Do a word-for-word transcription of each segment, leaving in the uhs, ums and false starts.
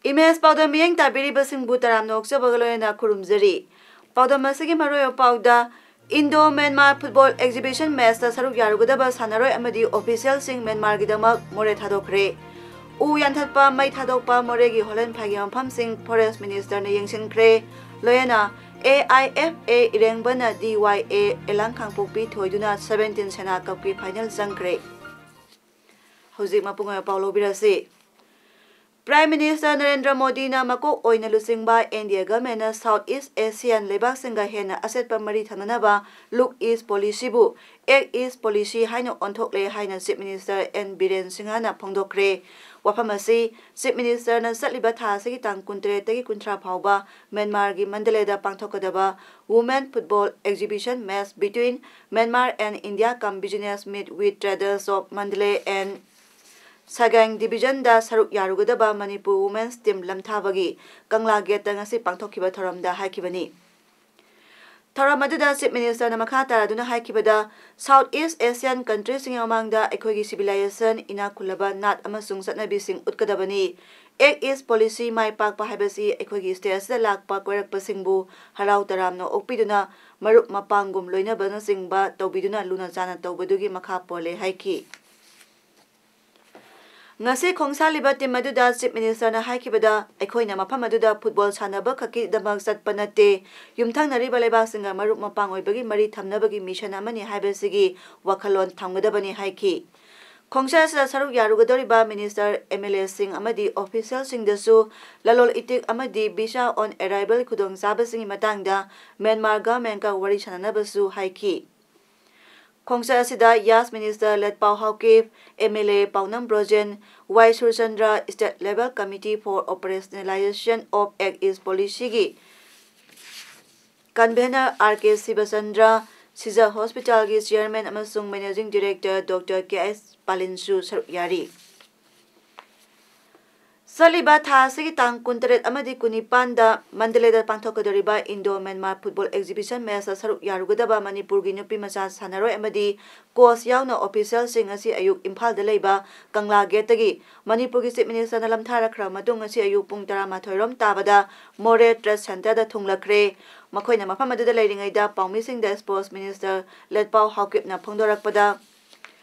Image ꯄꯥꯎꯗꯝ ꯃꯤꯠꯌꯦꯡ ꯇꯥꯕꯤꯔꯤꯕꯁꯤꯡꯕꯨ ꯇꯔꯥꯝꯅ ꯑꯣꯛꯆꯕꯒ ꯂꯣꯏꯅꯅ ꯈꯨꯔꯨꯝꯖꯔꯤ꯫ ꯄꯥꯎꯗꯝ ꯑꯁꯤꯒꯤ ꯃꯔꯨꯑꯣꯏꯕ ꯄꯥꯎꯗ, ꯏꯟꯗꯣ ꯃ꯭ꯌꯥꯟꯃꯥꯔ ꯐꯨꯠꯕꯣꯜ ꯑꯦꯛꯖꯤꯕꯤꯁꯟ ꯃꯦꯆꯇ ꯁꯔꯨꯛ ꯌꯥꯔꯨꯒꯗꯕ ꯁꯥꯟꯅꯔꯣꯏ ꯑꯃꯗꯤ ꯑꯣꯐꯤꯁꯤꯌꯦꯜꯁꯤꯡ ꯃ꯭ꯌꯥꯟꯃꯥꯔꯒꯤꯗꯃꯛ ꯃꯣꯔꯦ ꯊꯥꯗꯣꯛꯈ꯭ꯔꯦ꯫ ꯎ ꯌꯥꯟꯊꯠꯄ, ꯃꯩ ꯊꯥꯗꯣꯛꯄ, ꯃꯣꯔꯦꯒꯤ ꯍꯣꯂꯦꯟꯐꯥꯏꯒꯤ ꯃꯐꯝꯁꯤꯡ ꯐꯣꯔꯦꯁ ꯃꯤꯅꯤꯁꯇꯔꯅ ꯌꯦꯡꯁꯤꯟꯈ꯭ꯔꯦ꯫ ꯂꯣꯏꯅꯅ ꯑꯦ ꯑꯥꯏ ꯑꯦꯐ ꯑꯦ ꯏꯔꯦꯡꯕꯅ ꯗꯤ ꯋꯥꯏ ꯑꯦ ꯑꯦꯂꯥꯡ ꯀꯥꯡꯄꯣꯛꯄꯤ ꯊꯣꯏꯗꯨꯅ ꯁꯚꯦꯟꯇꯤꯟ ꯁꯦꯅꯥ ꯀꯞꯀꯤ ꯐꯥꯏꯅꯦꯜ ꯆꯪꯈ꯭ꯔꯦ꯫ ꯍꯧꯖꯤꯛ ꯃꯄꯨꯡ ꯑꯣꯏꯕ ꯄꯥꯎ ꯂꯧꯕꯤꯔꯁꯤ꯫ ꯄ꯭ꯔꯥꯏꯝ ꯃꯤꯅꯤꯁꯇꯔ ꯅꯔꯦꯟꯗ꯭ꯔ ꯃꯣꯗꯤꯅ ꯃꯀꯣꯛ ꯑꯣꯏꯅ ꯂꯨꯆꯤꯡꯕ ꯑꯦꯟ ꯗꯤ ꯑꯦ ꯒꯚꯔꯟꯃꯦꯟꯠꯅ ꯁꯥꯎꯠ ꯏꯁ ꯑꯦꯁꯤꯌꯥꯟ ꯂꯩꯕꯥꯛꯁꯤꯡꯒ ꯍꯦꯟꯅ ꯑꯆꯦꯠꯄ ꯃꯔꯤ ꯊꯝꯅꯅꯕ ꯂꯨꯛ ꯏꯁ ꯄꯣꯂꯤꯁꯤꯕꯨ ꯑꯦꯛ ꯏꯁ ꯄꯣꯂꯤꯁꯤ ꯍꯥꯏꯅ ꯑꯣꯟꯊꯣꯛꯂꯦ ꯍꯥꯏꯅ ꯆꯤꯐ ꯃꯤꯅꯤꯁꯇꯔ ꯑꯦꯟ ꯕꯤꯔꯦꯟ ꯁꯤꯡꯍꯅ ꯐꯣꯡꯗꯣꯛꯈ꯭ꯔꯦ꯫ ꯋꯥꯐꯝ ꯑꯁꯤ ꯆꯤꯐ ꯃꯤꯅꯤꯁꯇꯔꯅ ꯆꯠꯂꯤꯕ ꯊꯥ ꯑꯁꯤꯒꯤ ꯇꯥꯡ ꯀꯨꯟꯇꯔꯦꯠꯇꯒꯤ ꯀꯨꯟꯊ꯭ꯔꯥ ꯐꯥꯎꯕ ꯃ꯭ꯌꯥꯟꯃꯥꯔꯒꯤ ꯃꯟꯗꯂꯦꯗ ꯄꯥꯡꯊꯣꯛꯀꯗꯕ Women Football Exhibition Match Between Myanmar and India cum Business Meet with Traders of Mandalay and Sagaing Divisionꯗ ꯁꯔꯨꯛ ꯌꯥꯔꯨꯒꯗꯕ ꯃꯅꯤꯄꯨꯔ Women's Team ꯂꯝꯊꯥꯕꯒꯤ ꯀꯪꯂꯥ ꯒꯦꯠꯇ ꯉꯁꯤ ꯄꯥꯡꯊꯣꯛꯈꯤꯕ ꯊꯧꯔꯝꯗ ꯍꯥꯏꯈꯤꯕꯅꯤ꯫ ꯊꯧꯔꯝ ꯑꯗꯨꯗ ꯆꯤꯐ ꯃꯤꯅꯤꯁꯇꯔꯅ ꯃꯈꯥ ꯇꯥꯔꯗꯨꯅ ꯍꯥꯏꯈꯤꯕꯗ, ꯁꯥꯎꯠ ꯏꯁ ꯑꯦꯁꯤꯌꯥꯟ ꯀꯟꯇ꯭ꯔꯤꯁꯤꯡꯒꯤ ꯃꯃꯥꯡꯗ ꯑꯩꯈꯣꯏꯒꯤ ꯁꯤꯚꯤꯂꯥꯏꯖꯦꯁꯟ, ꯏꯅꯥꯛ ꯈꯨꯜꯂꯕ ꯅꯥꯠ ꯑꯃꯁꯨꯡ ꯆꯠꯅꯕꯤꯁꯤꯡ ꯎꯠꯀꯗꯕꯅꯤ꯫ ꯑꯦꯛ ꯏꯁ ꯄꯣꯂꯤꯁꯤ ꯃꯥꯏ ꯄꯥꯛꯄ ꯍꯥꯏꯕꯁꯤ ꯑꯩꯈꯣꯏꯒꯤ ꯁ꯭ꯇꯦꯠ ꯑꯁꯤꯗ ꯂꯥꯛꯄ ꯀꯣꯏꯔꯛꯄꯁꯤꯡꯕꯨ ꯍꯔꯥꯎ ꯇꯔꯥꯝꯅ ꯑꯣꯛꯄꯤꯗꯨꯅ ꯃꯔꯨꯞ ꯃꯄꯥꯡꯒꯨꯝ ꯂꯣꯏꯅꯕꯅꯆꯤꯡꯕ ꯇꯧꯕꯤꯗꯨꯅ ꯂꯨꯅ ꯆꯥꯟꯅ ꯇꯧꯕꯗꯨꯒꯤ ꯃꯈꯥ ꯄꯣꯜꯂꯦ ꯍꯥꯏꯈꯤ꯫ ꯉꯁꯤ ꯈꯣꯡꯁꯥꯜꯂꯤꯕ ꯇꯤꯝ ꯑꯗꯨꯗ ꯆꯤꯐ ꯃꯤꯅꯤꯁꯇꯔꯅ ꯍꯥꯏꯈꯤꯕꯗ, ꯑꯩꯈꯣꯏꯅ ꯃꯐꯝ ꯑꯗꯨꯗ ꯐꯨꯠꯕꯣꯜ ꯁꯥꯟꯅꯕ ꯈꯛꯀꯤꯗꯃꯛ ꯆꯠꯄ ꯅꯠꯇꯦ, ꯌꯨꯝꯊꯪꯅꯔꯤꯕ ꯂꯩꯕꯥꯛꯁꯤꯡꯒ ꯃꯔꯨꯞ ꯃꯄꯥꯡ ꯑꯣꯏꯕꯒꯤ ꯃꯔꯤ ꯊꯝꯅꯕꯒꯤ ꯃꯤꯁꯟ ꯑꯃꯅꯤ ꯍꯥꯏꯕꯁꯤꯒꯤ ꯋꯥꯈꯜꯂꯣꯟ ꯊꯝꯒꯗꯕꯅꯤ ꯍꯥꯏꯈꯤ꯫ ꯈꯣꯡꯆꯠ ꯑꯁꯤꯗ ꯁꯔꯨꯛ ꯌꯥꯔꯨꯒꯗꯧꯔꯤꯕ ꯃꯤꯅꯤꯁꯇꯔ, ꯑꯦꯝ ꯑꯦꯜ ꯑꯦꯁꯤꯡ ꯑꯃꯗꯤ ꯑꯣꯐꯤꯁꯤꯌꯦꯜꯁꯤꯡꯗꯁꯨ ꯂꯂꯣꯟ ꯏꯇꯤꯛ ꯑꯃꯗꯤ ꯚꯤꯁꯥ ꯑꯣꯟ ꯑꯦꯔꯥꯏꯚꯦꯜ ꯈꯨꯗꯣꯡꯆꯥꯕꯁꯤꯡꯒꯤ ꯃꯇꯥꯡꯗ ꯃ꯭ꯌꯥꯟꯃꯥꯔ ꯒꯚꯔꯟꯃꯦꯟꯠꯀ ꯋꯥꯔꯤ ꯁꯥꯟꯅꯅꯕꯁꯨ ꯍꯥꯏꯈꯤ꯫ ꯈꯣꯡꯆꯠ ꯑꯁꯤꯗ YAS minister Letpao Haokip, M L A Paonam Brojen, Y Surchandra, state level committee for operationalisation of act east ꯄꯣꯂꯤꯁꯤꯒꯤ convener R K Sibachandra, Shija ꯍꯣꯁꯄꯤꯇꯥꯜꯒꯤ ꯆꯤꯌꯔꯃꯦꯟ ꯑꯃꯁꯨꯡ managing director doctor K S ꯄꯥꯂꯤꯟꯁꯨ ꯁꯔꯨꯛ ꯌꯥꯔꯤ꯫ ꯆꯠꯂꯤꯕ ꯊꯥ ꯑꯁꯤꯒꯤ ꯇꯥꯡ ꯀꯨꯟꯇꯔꯦꯠ ꯑꯃꯗꯤ ꯀꯨꯟꯅꯤꯄꯥꯟꯗ ꯃꯟꯗꯂꯦꯗ ꯄꯥꯡꯊꯣꯛꯀꯗꯧꯔꯤꯕ ꯏꯟꯗꯣ ꯃ꯭ꯌꯥꯟꯃꯥꯔ ꯐꯨꯠꯕꯣꯜ ꯑꯦꯛꯖꯤꯕꯤꯁꯟ ꯃꯦꯆꯇ ꯁꯔꯨꯛ ꯌꯥꯔꯨꯒꯗꯕ ꯃꯅꯤꯄꯨꯔꯒꯤ ꯅꯨꯄꯤ ꯃꯆꯥ ꯁꯥꯟꯅꯔꯣꯏ ꯑꯃꯗꯤ ꯀꯣꯆ ꯌꯥꯎꯅ ꯑꯣꯐꯤꯁꯤꯌꯦꯜꯁꯤꯡ ꯉꯁꯤ ꯑꯌꯨꯛ ꯏꯝꯐꯥꯜꯗ ꯂꯩꯕ ꯀꯪꯂꯥ ꯒꯦꯠꯇꯒꯤ ꯃꯅꯤꯄꯨꯔꯒꯤ ꯆꯤꯐ ꯃꯤꯅꯤꯁꯇꯔꯅ ꯂꯝꯊꯥꯔꯛꯈ꯭ꯔꯕ ꯃꯇꯨꯡ ꯉꯁꯤ ꯑꯌꯨꯛ ꯄꯨꯡ ꯇꯔꯥꯃꯥꯊꯣꯏ ꯔꯣꯝ ꯇꯥꯕꯗ ꯃꯣꯔꯦ ꯇ꯭ꯔꯦꯗ ꯁꯦꯟꯇꯔꯗ ꯊꯨꯡꯂꯈ꯭ꯔꯦ꯫ ꯃꯈꯣꯏꯅ ꯃꯐꯝ ꯑꯗꯨꯗ ꯂꯩꯔꯤꯉꯩꯗ ꯄꯥꯎꯃꯤꯁꯤꯡꯗ ꯁ꯭ꯄꯣꯔꯠꯁ ꯃꯤꯅꯤꯁꯇꯔ ꯂꯦꯠꯄꯥꯎ ꯍꯥꯎꯀꯤꯞꯅ ꯐꯣꯡꯗꯣꯔꯛꯄꯗ,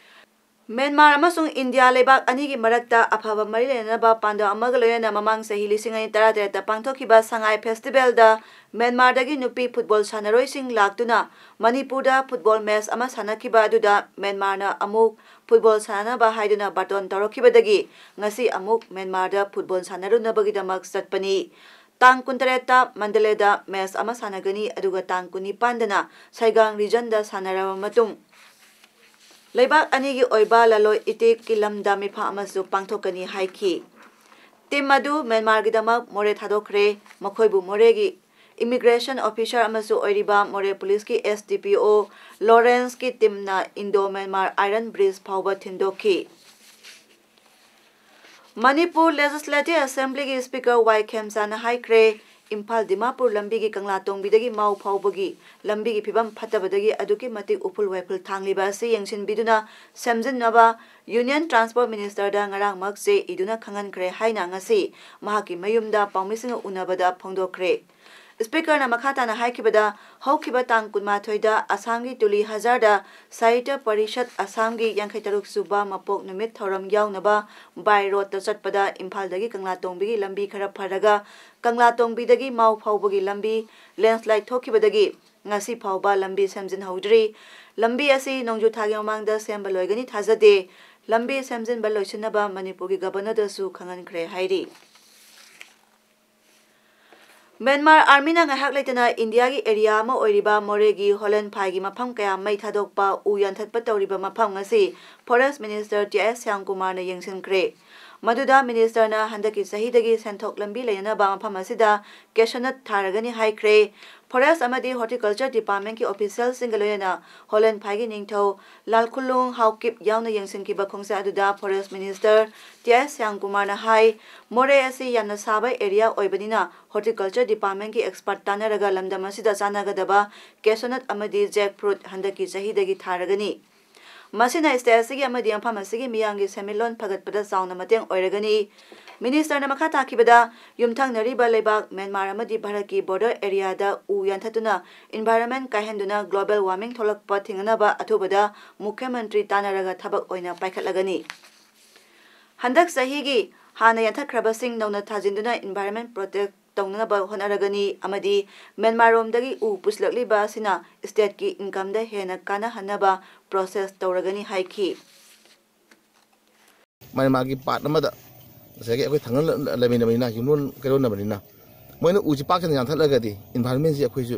ꯃ꯭ꯌꯥꯟꯃꯥꯔ ꯑꯃꯁꯨꯡ ꯏꯟꯗꯤꯌꯥ ꯂꯩꯕꯥꯛ ꯑꯅꯤꯒꯤ ꯃꯔꯛꯇ ꯑꯐꯕ ꯃꯔꯤ ꯂꯩꯅꯅꯕ ꯄꯥꯟꯗꯝ ꯑꯃꯒ ꯂꯣꯏꯅꯅ ꯃꯃꯥꯡ ꯆꯍꯤ ꯂꯤꯁꯤꯡ ꯑꯅꯤ ꯇꯔꯥꯇꯔꯦꯠꯇ ꯄꯥꯡꯊꯣꯛꯈꯤꯕ ꯁꯉꯥꯏ ꯐꯦꯁꯇꯤꯚꯦꯜꯗ ꯃ꯭ꯌꯥꯟꯃꯥꯔꯗꯒꯤ ꯅꯨꯄꯤ ꯐꯨꯠꯕꯣꯜ ꯁꯥꯟꯅꯔꯣꯏꯁꯤꯡ ꯂꯥꯛꯇꯨꯅ ꯃꯅꯤꯄꯨꯔꯗ ꯐꯨꯠꯕꯣꯜ ꯃꯦꯆ ꯑꯃ ꯁꯥꯟꯅꯈꯤꯕ ꯑꯗꯨꯗ ꯃ꯭ꯌꯥꯟꯃꯥꯔꯅ ꯑꯃꯨꯛ ꯐꯨꯠꯕꯣꯜ ꯁꯥꯟꯅꯅꯕ ꯍꯥꯏꯗꯨꯅ ꯕꯥꯔꯇꯣꯟ ꯇꯧꯔꯛꯈꯤꯕꯗꯒꯤ ꯉꯁꯤ ꯑꯃꯨꯛ ꯃ꯭ꯌꯥꯟꯃꯥꯔꯗ ꯐꯨꯠꯕꯣꯜ ꯁꯥꯟꯅꯔꯨꯅꯕꯒꯤꯗꯃꯛ ꯆꯠꯄꯅꯤ꯫ ꯇꯥꯡ ꯀꯨꯟꯇꯔꯦꯠꯇ ꯃꯟꯗꯂꯦꯗ ꯃꯦꯆ ꯑꯃ ꯁꯥꯟꯅꯒꯅꯤ, ꯑꯗꯨꯒ ꯇꯥꯡ ꯀꯨꯟꯅꯤꯄꯥꯟꯗꯅ ꯁꯩꯒꯥꯡ ꯔꯤꯖꯟꯗ ꯁꯥꯟꯅꯔꯕ ꯃꯇꯨꯡ ꯂꯩꯕꯥꯛ ꯑꯅꯤꯒꯤ ꯑꯣꯏꯕ ꯂꯂꯣꯟ ꯏꯇꯤꯛꯀꯤ ꯂꯝꯗ ꯃꯤꯐꯝ ꯑꯃꯁꯨ ꯄꯥꯡꯊꯣꯛꯀꯅꯤ ꯍꯥꯏꯈꯤ꯫ ꯇꯤꯝ ꯑꯗꯨ ꯃ꯭ꯌꯥꯟꯃꯥꯔꯒꯤꯗꯃꯛ ꯃꯣꯔꯦ ꯊꯥꯗꯣꯛꯈ꯭ꯔꯦ꯫ ꯃꯈꯣꯏꯕꯨ ꯃꯣꯔꯦꯒꯤ ꯏꯃꯤꯒ꯭ꯔꯦꯁꯟ ꯑꯣꯐꯤꯁꯥꯔ ꯑꯃꯁꯨ ꯑꯣꯏꯔꯤꯕ ꯃꯣꯔꯦ ꯄꯨꯂꯤꯁꯀꯤ ꯑꯦꯁ ꯗꯤ ꯄꯤ ꯑꯣ ꯂꯣꯔꯦꯟꯁꯀꯤ ꯇꯤꯝꯅ ꯏꯟꯗꯣ ꯃ꯭ꯌꯥꯟꯃꯥꯔ ꯑꯥꯏꯔꯟ ꯕ꯭ꯔꯤꯖ ꯐꯥꯎꯕ ꯊꯤꯟꯗꯣꯛꯈꯤ꯫ ꯃꯅꯤꯄꯨꯔ ꯂꯦꯖꯤꯁꯂꯦꯇꯤꯚ ꯑꯦꯁꯦꯝꯕ꯭ꯂꯤꯒꯤ ꯁ꯭ꯄꯤꯀꯔ ꯋꯥꯏ ꯈꯦꯝꯆꯥꯅ ꯍꯥꯏꯈ꯭ꯔꯦ, ꯏꯝꯐꯥꯜ ꯗꯤꯃꯥꯄꯨꯔ ꯂꯝꯕꯤꯒꯤ ꯀꯪꯂꯥꯇꯣꯡꯕꯤꯗꯒꯤ ꯃꯥꯎ ꯐꯥꯎꯕꯒꯤ ꯂꯝꯕꯤꯒꯤ ꯐꯤꯕꯝ ꯐꯠꯇꯕꯗꯒꯤ ꯑꯗꯨꯛꯀꯤ ꯃꯇꯤꯛ ꯎꯐꯨꯜ ꯋꯥꯏꯐꯨꯜ ꯊꯥꯡꯂꯤꯕ ꯑꯁꯤ ꯌꯦꯡꯁꯤꯟꯕꯤꯗꯨꯅ ꯁꯦꯝꯖꯤꯟꯅꯕ ꯌꯨꯅꯤꯌꯟ ꯇ꯭ꯔꯥꯟꯁꯄꯣꯔꯠ ꯃꯤꯅꯤꯁꯇꯔꯗ ꯉꯔꯥꯡꯃꯛ ꯆꯦ ꯏꯗꯨꯅ ꯈꯪꯍꯟꯈ꯭ꯔꯦ ꯍꯥꯏꯅ ꯉꯁꯤ ꯃꯍꯥꯛꯀꯤ ꯃꯌꯨꯝꯗ ꯄꯥꯎꯃꯤꯁꯤꯡꯒ ꯎꯅꯕꯗ ꯐꯣꯡꯗꯣꯛꯈ꯭ꯔꯦ꯫ ꯁ꯭ꯄꯤꯀꯔꯅ ꯃꯈꯥ ꯇꯥꯅ ꯍꯥꯏꯈꯤꯕꯗ, ꯍꯧꯈꯤꯕ ꯇꯥꯡ ꯀꯨꯟꯃꯥꯊꯣꯏꯗ ꯑꯁꯥꯝꯒꯤ ꯇꯨꯂꯤ ꯍꯖꯥꯔꯗ ꯁꯥꯍꯤꯇ꯭ꯌ ꯄꯔꯤꯁꯠ ꯑꯁꯥꯝꯒꯤ ꯌꯥꯡꯈꯩ ꯇꯔꯨꯛ ꯁꯨꯕ ꯃꯄꯣꯛ ꯅꯨꯃꯤꯠ ꯊꯧꯔꯝ ꯌꯥꯎꯅꯕ ꯕꯥꯏ ꯔꯣꯗꯇ ꯆꯠꯄꯗ ꯏꯝꯐꯥꯜꯗꯒꯤ ꯀꯪꯂꯥꯇꯣꯡꯕꯤꯒꯤ ꯂꯝꯕꯤ ꯈꯔ ꯐꯔꯒ ꯀꯪꯂꯥꯇꯣꯡꯕꯤꯗꯒꯤ ꯃꯥꯎ ꯐꯥꯎꯕꯒꯤ ꯂꯝꯕꯤ ꯂꯦꯟꯁꯂꯥꯏꯗ ꯊꯣꯛꯈꯤꯕꯗꯒꯤ ꯉꯁꯤ ꯐꯥꯎꯕ ꯂꯝꯕꯤ ꯁꯦꯝꯖꯤꯟꯍꯧꯗ꯭ꯔꯤ꯫ ꯂꯝꯕꯤ ꯑꯁꯤ ꯅꯣꯡꯖꯨ ꯊꯥꯒꯤ ꯃꯃꯥꯡꯗ ꯁꯦꯝꯕ ꯂꯣꯏꯒꯅꯤ ꯊꯥꯖꯗꯦ꯫ ꯂꯝꯕꯤ ꯁꯦꯝꯖꯤꯟꯕ ꯂꯣꯏꯁꯤꯟꯅꯕ ꯃꯅꯤꯄꯨꯔꯒꯤ ꯒꯕꯔꯅꯔꯗꯁꯨ ꯈꯪꯍꯟꯈ꯭ꯔꯦ ꯍꯥꯏꯔꯤ꯫ ꯃ꯭ꯌꯥꯟꯃꯥꯔ ꯑꯥꯔꯃꯤꯅ ꯉꯥꯏꯍꯥꯛ ꯂꯩꯇꯅ ꯏꯟꯗꯤꯌꯥꯒꯤ ꯑꯦꯔꯤꯌꯥ ꯑꯃ ꯑꯣꯏꯔꯤꯕ ꯃꯣꯔꯦꯒꯤ ꯍꯣꯂꯦꯟꯐꯥꯏꯒꯤ ꯃꯐꯝ ꯀꯌꯥ ꯃꯩ ꯊꯥꯗꯣꯛꯄ, ꯎ ꯌꯥꯟꯊꯠꯄ ꯇꯧꯔꯤꯕ ꯃꯐꯝ ꯑꯁꯤ ꯐꯣꯔꯦꯁ ꯃꯤꯅꯤꯁꯇꯔ ꯇꯤ ꯑꯦꯁ ꯁ꯭ꯌꯥꯝꯀꯨꯃꯥꯔꯅ ꯌꯦꯡꯁꯤꯟꯈ꯭ꯔꯦ꯫ ꯃꯗꯨꯗ ꯃꯤꯅꯤꯁꯇꯔꯅ ꯍꯟꯗꯛꯀꯤ ꯆꯍꯤꯗꯒꯤ ꯁꯦꯟꯊꯣꯛ ꯂꯝꯕꯤ ꯂꯩꯅꯅꯕ ꯃꯐꯝ ꯑꯁꯤꯗ cashew nut ꯊꯥꯔꯒꯅꯤ ꯍꯥꯏꯈ꯭ꯔꯦ꯫ ꯐꯣꯔꯦꯁ ꯑꯃꯗꯤ ꯍꯣꯔꯇꯤꯀꯜꯆꯔ ꯗꯤꯄꯥꯔꯠꯃꯦꯟꯠꯀꯤ ꯑꯣꯐꯤꯁꯤꯌꯦꯜꯁꯤꯡꯒ ꯂꯣꯏꯅꯅ ꯍꯣꯂꯦꯟꯐꯥꯏꯒꯤ ꯅꯤꯡꯊꯧ ꯂꯥꯜꯈꯨꯂꯨꯡ ꯍꯥꯎꯀꯤꯞ ꯌꯥꯎꯅ ꯌꯦꯡꯁꯤꯟꯈꯤꯕ ꯈꯣꯡꯆꯠ ꯑꯗꯨꯗ ꯐꯣꯔꯦꯁ ꯃꯤꯅꯤꯁꯇꯔ ꯇꯤ ꯑꯦꯁ ꯁ꯭ꯌꯥꯝꯀꯨꯃꯥꯔꯅ ꯍꯥꯏ, ꯃꯣꯔꯦ ꯑꯁꯤ ꯌꯥꯝꯅ ꯁꯥꯕ ꯑꯦꯔꯤꯌꯥ ꯑꯣꯏꯕꯅꯤꯅ ꯍꯣꯔꯇꯤꯀꯜꯆꯔ ꯗꯤꯄꯥꯔꯠꯃꯦꯟꯠꯀꯤ ꯑꯦꯛꯁꯄꯔꯠ ꯇꯥꯟꯅꯔꯒ ꯂꯝꯗꯝ ꯑꯁꯤꯗ ꯆꯥꯟꯅꯒꯗꯕ cashew nut ꯑꯃꯗꯤ jackfruit ꯍꯟꯗꯛꯀꯤ ꯆꯍꯤꯗꯒꯤ ꯊꯥꯔꯒꯅꯤ꯫ ꯃꯁꯤꯅ ꯁ꯭ꯇꯦꯠ ꯑꯁꯤꯒꯤ ꯑꯃꯗꯤ ꯃꯐꯝ ꯑꯁꯤꯒꯤ ꯃꯤꯌꯥꯝꯒꯤ ꯁꯦꯟꯃꯤꯠꯂꯣꯟ ꯐꯒꯠꯄꯗ ꯆꯥꯎꯅ ꯃꯇꯦꯡ ꯑꯣꯏꯔꯒꯅꯤ꯫ ꯃꯤꯅꯤꯁꯇꯔꯅ ꯃꯈꯥ ꯇꯥꯈꯤꯕꯗ, ꯌꯨꯝꯊꯪꯅꯔꯤꯕ ꯂꯩꯕꯥꯛ ꯃ꯭ꯌꯥꯟꯃꯥꯔ ꯑꯃꯗꯤ ꯚꯥꯔꯠꯀꯤ ꯕꯣꯔꯗꯔ ꯑꯦꯔꯤꯌꯥꯗ ꯎ ꯌꯥꯟꯊꯠꯇꯨꯅ ꯏꯟꯚꯥꯏꯔꯟꯃꯦꯟꯠ ꯀꯥꯏꯍꯟꯗꯨꯅ ꯒ꯭ꯂꯣꯕꯦꯜ ꯋꯥꯔꯃꯤꯡ ꯊꯣꯛꯂꯛꯄ ꯊꯤꯡꯅꯅꯕ ꯑꯊꯨꯕꯗ ꯃꯨꯈ꯭ꯌ ꯃꯟꯇ꯭ꯔꯤ ꯇꯥꯟꯅꯔꯒ ꯊꯕꯛ ꯑꯣꯏꯅ ꯄꯥꯏꯈꯠꯂꯒꯅꯤ꯫ ꯍꯟꯗꯛ ꯆꯍꯤꯒꯤ ꯍꯥꯟꯅ ꯌꯥꯟꯊꯠꯈ꯭ꯔꯕꯁꯤꯡ ꯅꯧꯅ ꯊꯥꯖꯤꯟꯗꯨꯅ ꯏꯟꯚꯥꯏꯔꯟꯃꯦꯟꯠ ꯄ꯭ꯔꯣꯇꯦꯛ ꯇꯧꯅꯅꯕ ꯍꯣꯠꯅꯔꯒꯅꯤ ꯑꯃꯗꯤ ꯃ꯭ꯌꯥꯟꯃꯥꯔꯔꯣꯝꯗꯒꯤ ꯎ ꯄꯨꯁꯤꯜꯂꯛꯂꯤꯕ ꯑꯁꯤꯅ ꯁ꯭ꯇꯦꯠꯀꯤ ꯏꯟꯀꯝꯗ ꯍꯦꯟꯅ ꯀꯥꯟꯅꯍꯟꯅꯕ ꯄ꯭ꯔꯣꯁꯦꯁ ꯇꯧꯔꯒꯅꯤ ꯍꯥꯏꯈꯤ꯫ ꯃ꯭ꯌꯥꯟꯃꯥꯔꯒꯤ ꯄꯥꯔꯠ ꯑꯃꯗ ꯉꯁꯥꯏꯒꯤ ꯑꯩꯈꯣꯏ ꯊꯪꯅ ꯂꯩꯃꯤꯟꯅꯕꯅꯤꯅ, ꯌꯨꯝꯂꯣꯟ ꯀꯩꯔꯣꯟꯅꯕꯅꯤꯅ, ꯃꯣꯏꯅ ꯎꯁꯤ ꯄꯥꯛ ꯁꯟꯅ ꯌꯥꯟꯊꯠꯂꯒꯗꯤ ꯏꯟꯚꯥꯏꯔꯟꯃꯦꯟꯁꯤ ꯑꯩꯈꯣꯏꯁꯨ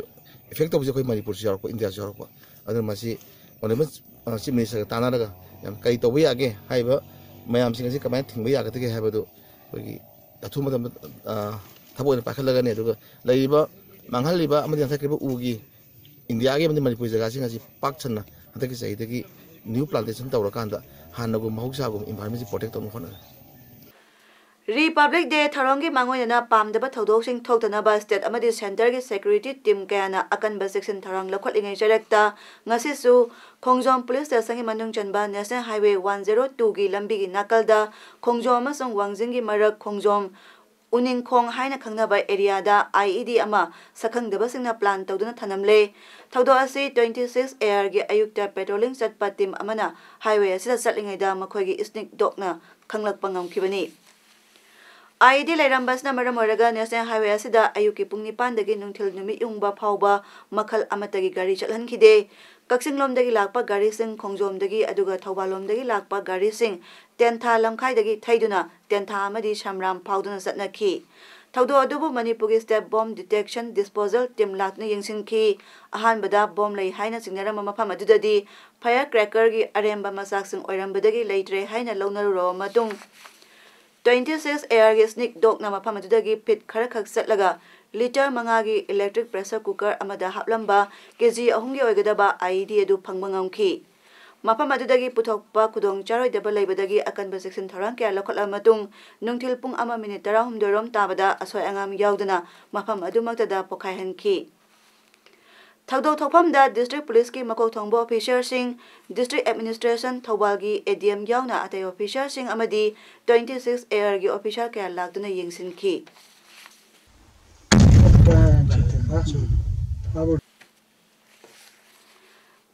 ꯏꯐꯦꯛ ꯇꯧꯕꯁꯦ ꯑꯩꯈꯣꯏ ꯃꯅꯤꯄꯨꯔꯁꯨ ꯌꯥꯎꯔꯛꯄ, ꯏꯟꯗꯤꯌꯥꯁꯨ ꯌꯥꯎꯔꯛꯄ꯫ ꯑꯗꯨꯅ ꯃꯁꯤ ꯑꯣꯅꯔꯦꯕꯜ ꯆꯤꯐ ꯃꯤꯅꯤꯁꯇꯔꯒ ꯇꯥꯟꯅꯔꯒ ꯌꯥꯝ ꯀꯔꯤ ꯇꯧꯕ ꯌꯥꯒꯦ ꯍꯥꯏꯔꯤꯕ ꯃꯌꯥꯝꯁꯤꯡ ꯑꯁꯤ ꯀꯃꯥꯏꯅ ꯊꯤꯡꯕ ꯌꯥꯒꯗꯒꯦ ꯍꯥꯏꯕꯗꯨ ꯑꯩꯈꯣꯏꯒꯤ ꯑꯊꯨꯕ ꯃꯇꯝꯗ, ꯑ, ꯊꯕꯛ ꯑꯣꯏꯅ ꯄꯥꯏꯈꯠꯂꯒꯅꯤ꯫ ꯑꯗꯨꯒ ꯂꯩꯔꯤꯕ ꯃꯥꯡꯍꯜꯂꯤꯕ ꯑꯃꯗꯤ ꯌꯥꯟꯊꯠꯈ꯭ꯔꯤꯕ ꯎꯒꯤ ꯏꯟꯗꯤꯌꯥꯒꯤ ꯑꯃꯗꯤ ꯃꯅꯤꯄꯨꯔ ꯖꯒꯥꯁꯤꯡ ꯑꯁꯤ ꯄꯥꯛ ꯁꯟꯅ ꯍꯟꯗꯛꯀꯤ ꯆꯍꯤꯗꯒꯤ new plantation ꯇꯧꯔꯀꯥꯟꯗ ꯍꯥꯟꯅꯒꯨꯝ ꯃꯍꯧꯁꯥꯒꯨꯝ ꯏꯟꯚꯥꯏꯔꯟꯃꯦꯟꯁꯤ ꯄ꯭ꯔꯣꯇꯦꯛ ꯇꯧꯅꯕ ꯍꯣꯠꯅꯒꯅꯤ꯫ ꯔꯤꯄꯕ꯭ꯂꯤꯛ ꯗꯦ ꯊꯧꯔꯝꯒꯤ ꯃꯥꯡꯑꯣꯏꯅꯅ ꯄꯥꯝꯗꯕ ꯊꯧꯗꯣꯛꯁꯤꯡ ꯊꯣꯛꯇꯅꯕ ꯁ꯭ꯇꯦꯠ ꯑꯃꯗꯤ ꯁꯦꯟꯇꯔꯒꯤ ꯁꯦꯀ꯭ꯌꯨꯔꯤꯇꯤ ꯇꯤꯝ ꯀꯌꯥꯅ ꯑꯀꯟꯕ ꯆꯦꯛꯁꯤꯟ ꯊꯧꯔꯥꯡ ꯂꯧꯈꯠꯂꯤꯉꯩ ꯆꯔꯛꯇ ꯉꯁꯤꯁꯨ ꯈꯣꯡꯖꯣꯝ ꯄꯨꯂꯤꯁ ꯁ꯭ꯇꯦꯁꯟꯒꯤ ꯃꯅꯨꯡ ꯆꯟꯕ ꯅꯦꯁꯅꯦꯜ ꯍꯥꯏꯋꯦ ꯋꯥꯟ ꯖꯦꯔꯣ ꯇꯨꯒꯤ ꯂꯝꯕꯤꯒꯤ ꯅꯥꯀꯜꯗ ꯈꯣꯡꯖꯣꯝ ꯑꯃꯁꯨꯡ ꯋꯥꯡꯖꯤꯡꯒꯤ ꯃꯔꯛ ꯈꯣꯡꯖꯣꯝ ꯎꯅꯤꯡꯈꯣꯡ ꯍꯥꯏꯅ ꯈꯪꯅꯕ ꯑꯦꯔꯤꯌꯥꯗ ꯑꯥꯏ ꯏ ꯗꯤ ꯑꯃ ꯁꯛꯈꯪꯗꯕꯁꯤꯡꯅ ꯄ꯭ꯂꯥꯟ ꯇꯧꯗꯨꯅ ꯊꯅꯝꯂꯦ꯫ ꯊꯧꯗꯣꯛ ꯑꯁꯤ ꯇ꯭ꯋꯦꯟꯇꯤ ꯁꯤꯛꯁ ꯑꯦ ꯑꯥꯔꯒꯤ ꯑꯌꯨꯛꯇ ꯄꯦꯇ꯭ꯔꯣꯂꯤꯡ ꯆꯠꯄ ꯇꯤꯝ ꯑꯃꯅ ꯍꯥꯏꯋꯦ ꯑꯁꯤꯗ ꯆꯠꯂꯤꯉꯩꯗ ꯃꯈꯣꯏꯒꯤ ꯁ꯭ꯅꯤꯛ ꯗꯣꯒꯅ ꯈꯪꯂꯛꯄ ꯉꯝꯈꯤꯕꯅꯤ꯫ ꯑꯥꯏ ꯏ ꯗꯤ ꯂꯩꯔꯝꯕ ꯑꯁꯤꯅ ꯃꯔꯝ ꯑꯣꯏꯔꯒ ꯅꯦꯁꯅꯦꯜ ꯍꯥꯏꯋꯦ ꯑꯁꯤꯗ ꯑꯌꯨꯛꯀꯤ ꯄꯨꯡ ꯅꯤꯄꯥꯟꯗꯒꯤ ꯅꯨꯡꯊꯤꯜ ꯅꯨꯃꯤꯠ ꯌꯨꯡꯕ ꯐꯥꯎꯕ ꯃꯈꯜ ꯑꯃꯠꯇꯒꯤ ꯒꯥꯔꯤ ꯆꯠꯍꯟꯈꯤꯗꯦ꯫ ꯀꯛꯆꯤꯡꯂꯣꯝꯗꯒꯤ ꯂꯥꯛꯄ ꯒꯥꯔꯤꯁꯤꯡ ꯈꯣꯡꯖꯣꯝꯗꯒꯤ ꯑꯗꯨꯒ ꯊꯧꯕꯥꯜꯂꯣꯝꯗꯒꯤ ꯂꯥꯛꯄ ꯒꯥꯔꯤꯁꯤꯡ ꯇꯦꯟꯊꯥ ꯂꯝꯈꯥꯏꯗꯒꯤ ꯊꯩꯗꯨꯅ ꯇꯦꯟꯊꯥ ꯑꯃꯗꯤ ꯁꯝꯔꯥꯝ ꯐꯥꯎꯗꯨꯅ ꯆꯠꯅꯈꯤ꯫ ꯊꯧꯗꯣꯛ ꯑꯗꯨꯕꯨ ꯃꯅꯤꯄꯨꯔꯒꯤ State Bomb Detection Disposal Team ꯂꯥꯛꯇꯨꯅ ꯌꯦꯡꯁꯤꯟꯈꯤ꯫ ꯑꯍꯥꯟꯕꯗ ꯕꯣꯝ ꯂꯩ ꯍꯥꯏꯅ ꯆꯤꯡꯅꯔꯝꯕ ꯃꯐꯝ ꯑꯗꯨꯗꯗꯤ fire crackerꯒꯤ ꯑꯔꯦꯝꯕ ꯃꯆꯥꯛꯁꯤꯡ ꯑꯣꯏꯔꯝꯕꯗꯒꯤ ꯂꯩꯇ꯭ꯔꯦ ꯍꯥꯏꯅ ꯂꯧꯅꯔꯨꯔꯕ ꯃꯇꯨꯡ, twenty six ARꯒꯤ sneak dogꯅ ꯃꯐꯝ ꯑꯗꯨꯗꯒꯤ ꯐꯤꯠ ꯈꯔꯈꯛ ꯆꯠꯂꯒ ꯂꯤꯇꯔ ꯃꯉꯥꯒꯤ electric pressure cooker ꯑꯃꯗ ꯍꯥꯞꯂꯝꯕ ꯀꯦꯖꯤ ꯑꯍꯨꯝꯒꯤ ꯑꯣꯏꯒꯗꯕ IED ꯑꯗꯨ ꯐꯪꯕ ꯉꯝꯈꯤ꯫ ꯃꯐꯝ ꯑꯗꯨꯗꯒꯤ ꯄꯨꯊꯣꯛꯄ ꯈꯨꯗꯣꯡ ꯆꯥꯔꯣꯏꯗꯕ ꯂꯩꯕꯗꯒꯤ ꯑꯀꯟꯕ ꯆꯦꯛꯁꯤꯟ ꯊꯧꯔꯥꯡ ꯀꯌꯥ ꯂꯧꯈꯠꯂꯕ ꯃꯇꯨꯡ, ꯅꯨꯡꯊꯤꯜ ꯄꯨꯡ ꯑꯃ ꯃꯤꯅꯤꯠ ꯇꯔꯥꯍꯨꯝꯗꯣꯏ ꯔꯣꯝ ꯇꯥꯕꯗ ꯑꯁꯣꯏ ꯑꯉꯥꯝ ꯌꯥꯎꯗꯅ ꯃꯐꯝ ꯑꯗꯨꯃꯛꯇꯗ ꯄꯣꯈꯥꯏꯍꯟꯈꯤ꯫ ꯊꯧꯗꯣꯛ ꯊꯣꯛꯐꯝꯗ district policeꯀꯤ ꯃꯀꯣꯛ ꯊꯣꯡꯕ officerꯁꯤꯡ, district administration, ꯊꯧꯕꯥꯜꯒꯤ ADM ꯌꯥꯎꯅ ꯑꯇꯩ officerꯁꯤꯡ ꯑꯃꯗꯤ twenty six ARꯒꯤ officer ꯀꯌꯥ ꯂꯥꯛꯇꯨꯅ ꯌꯦꯡꯁꯤꯟꯈꯤ꯫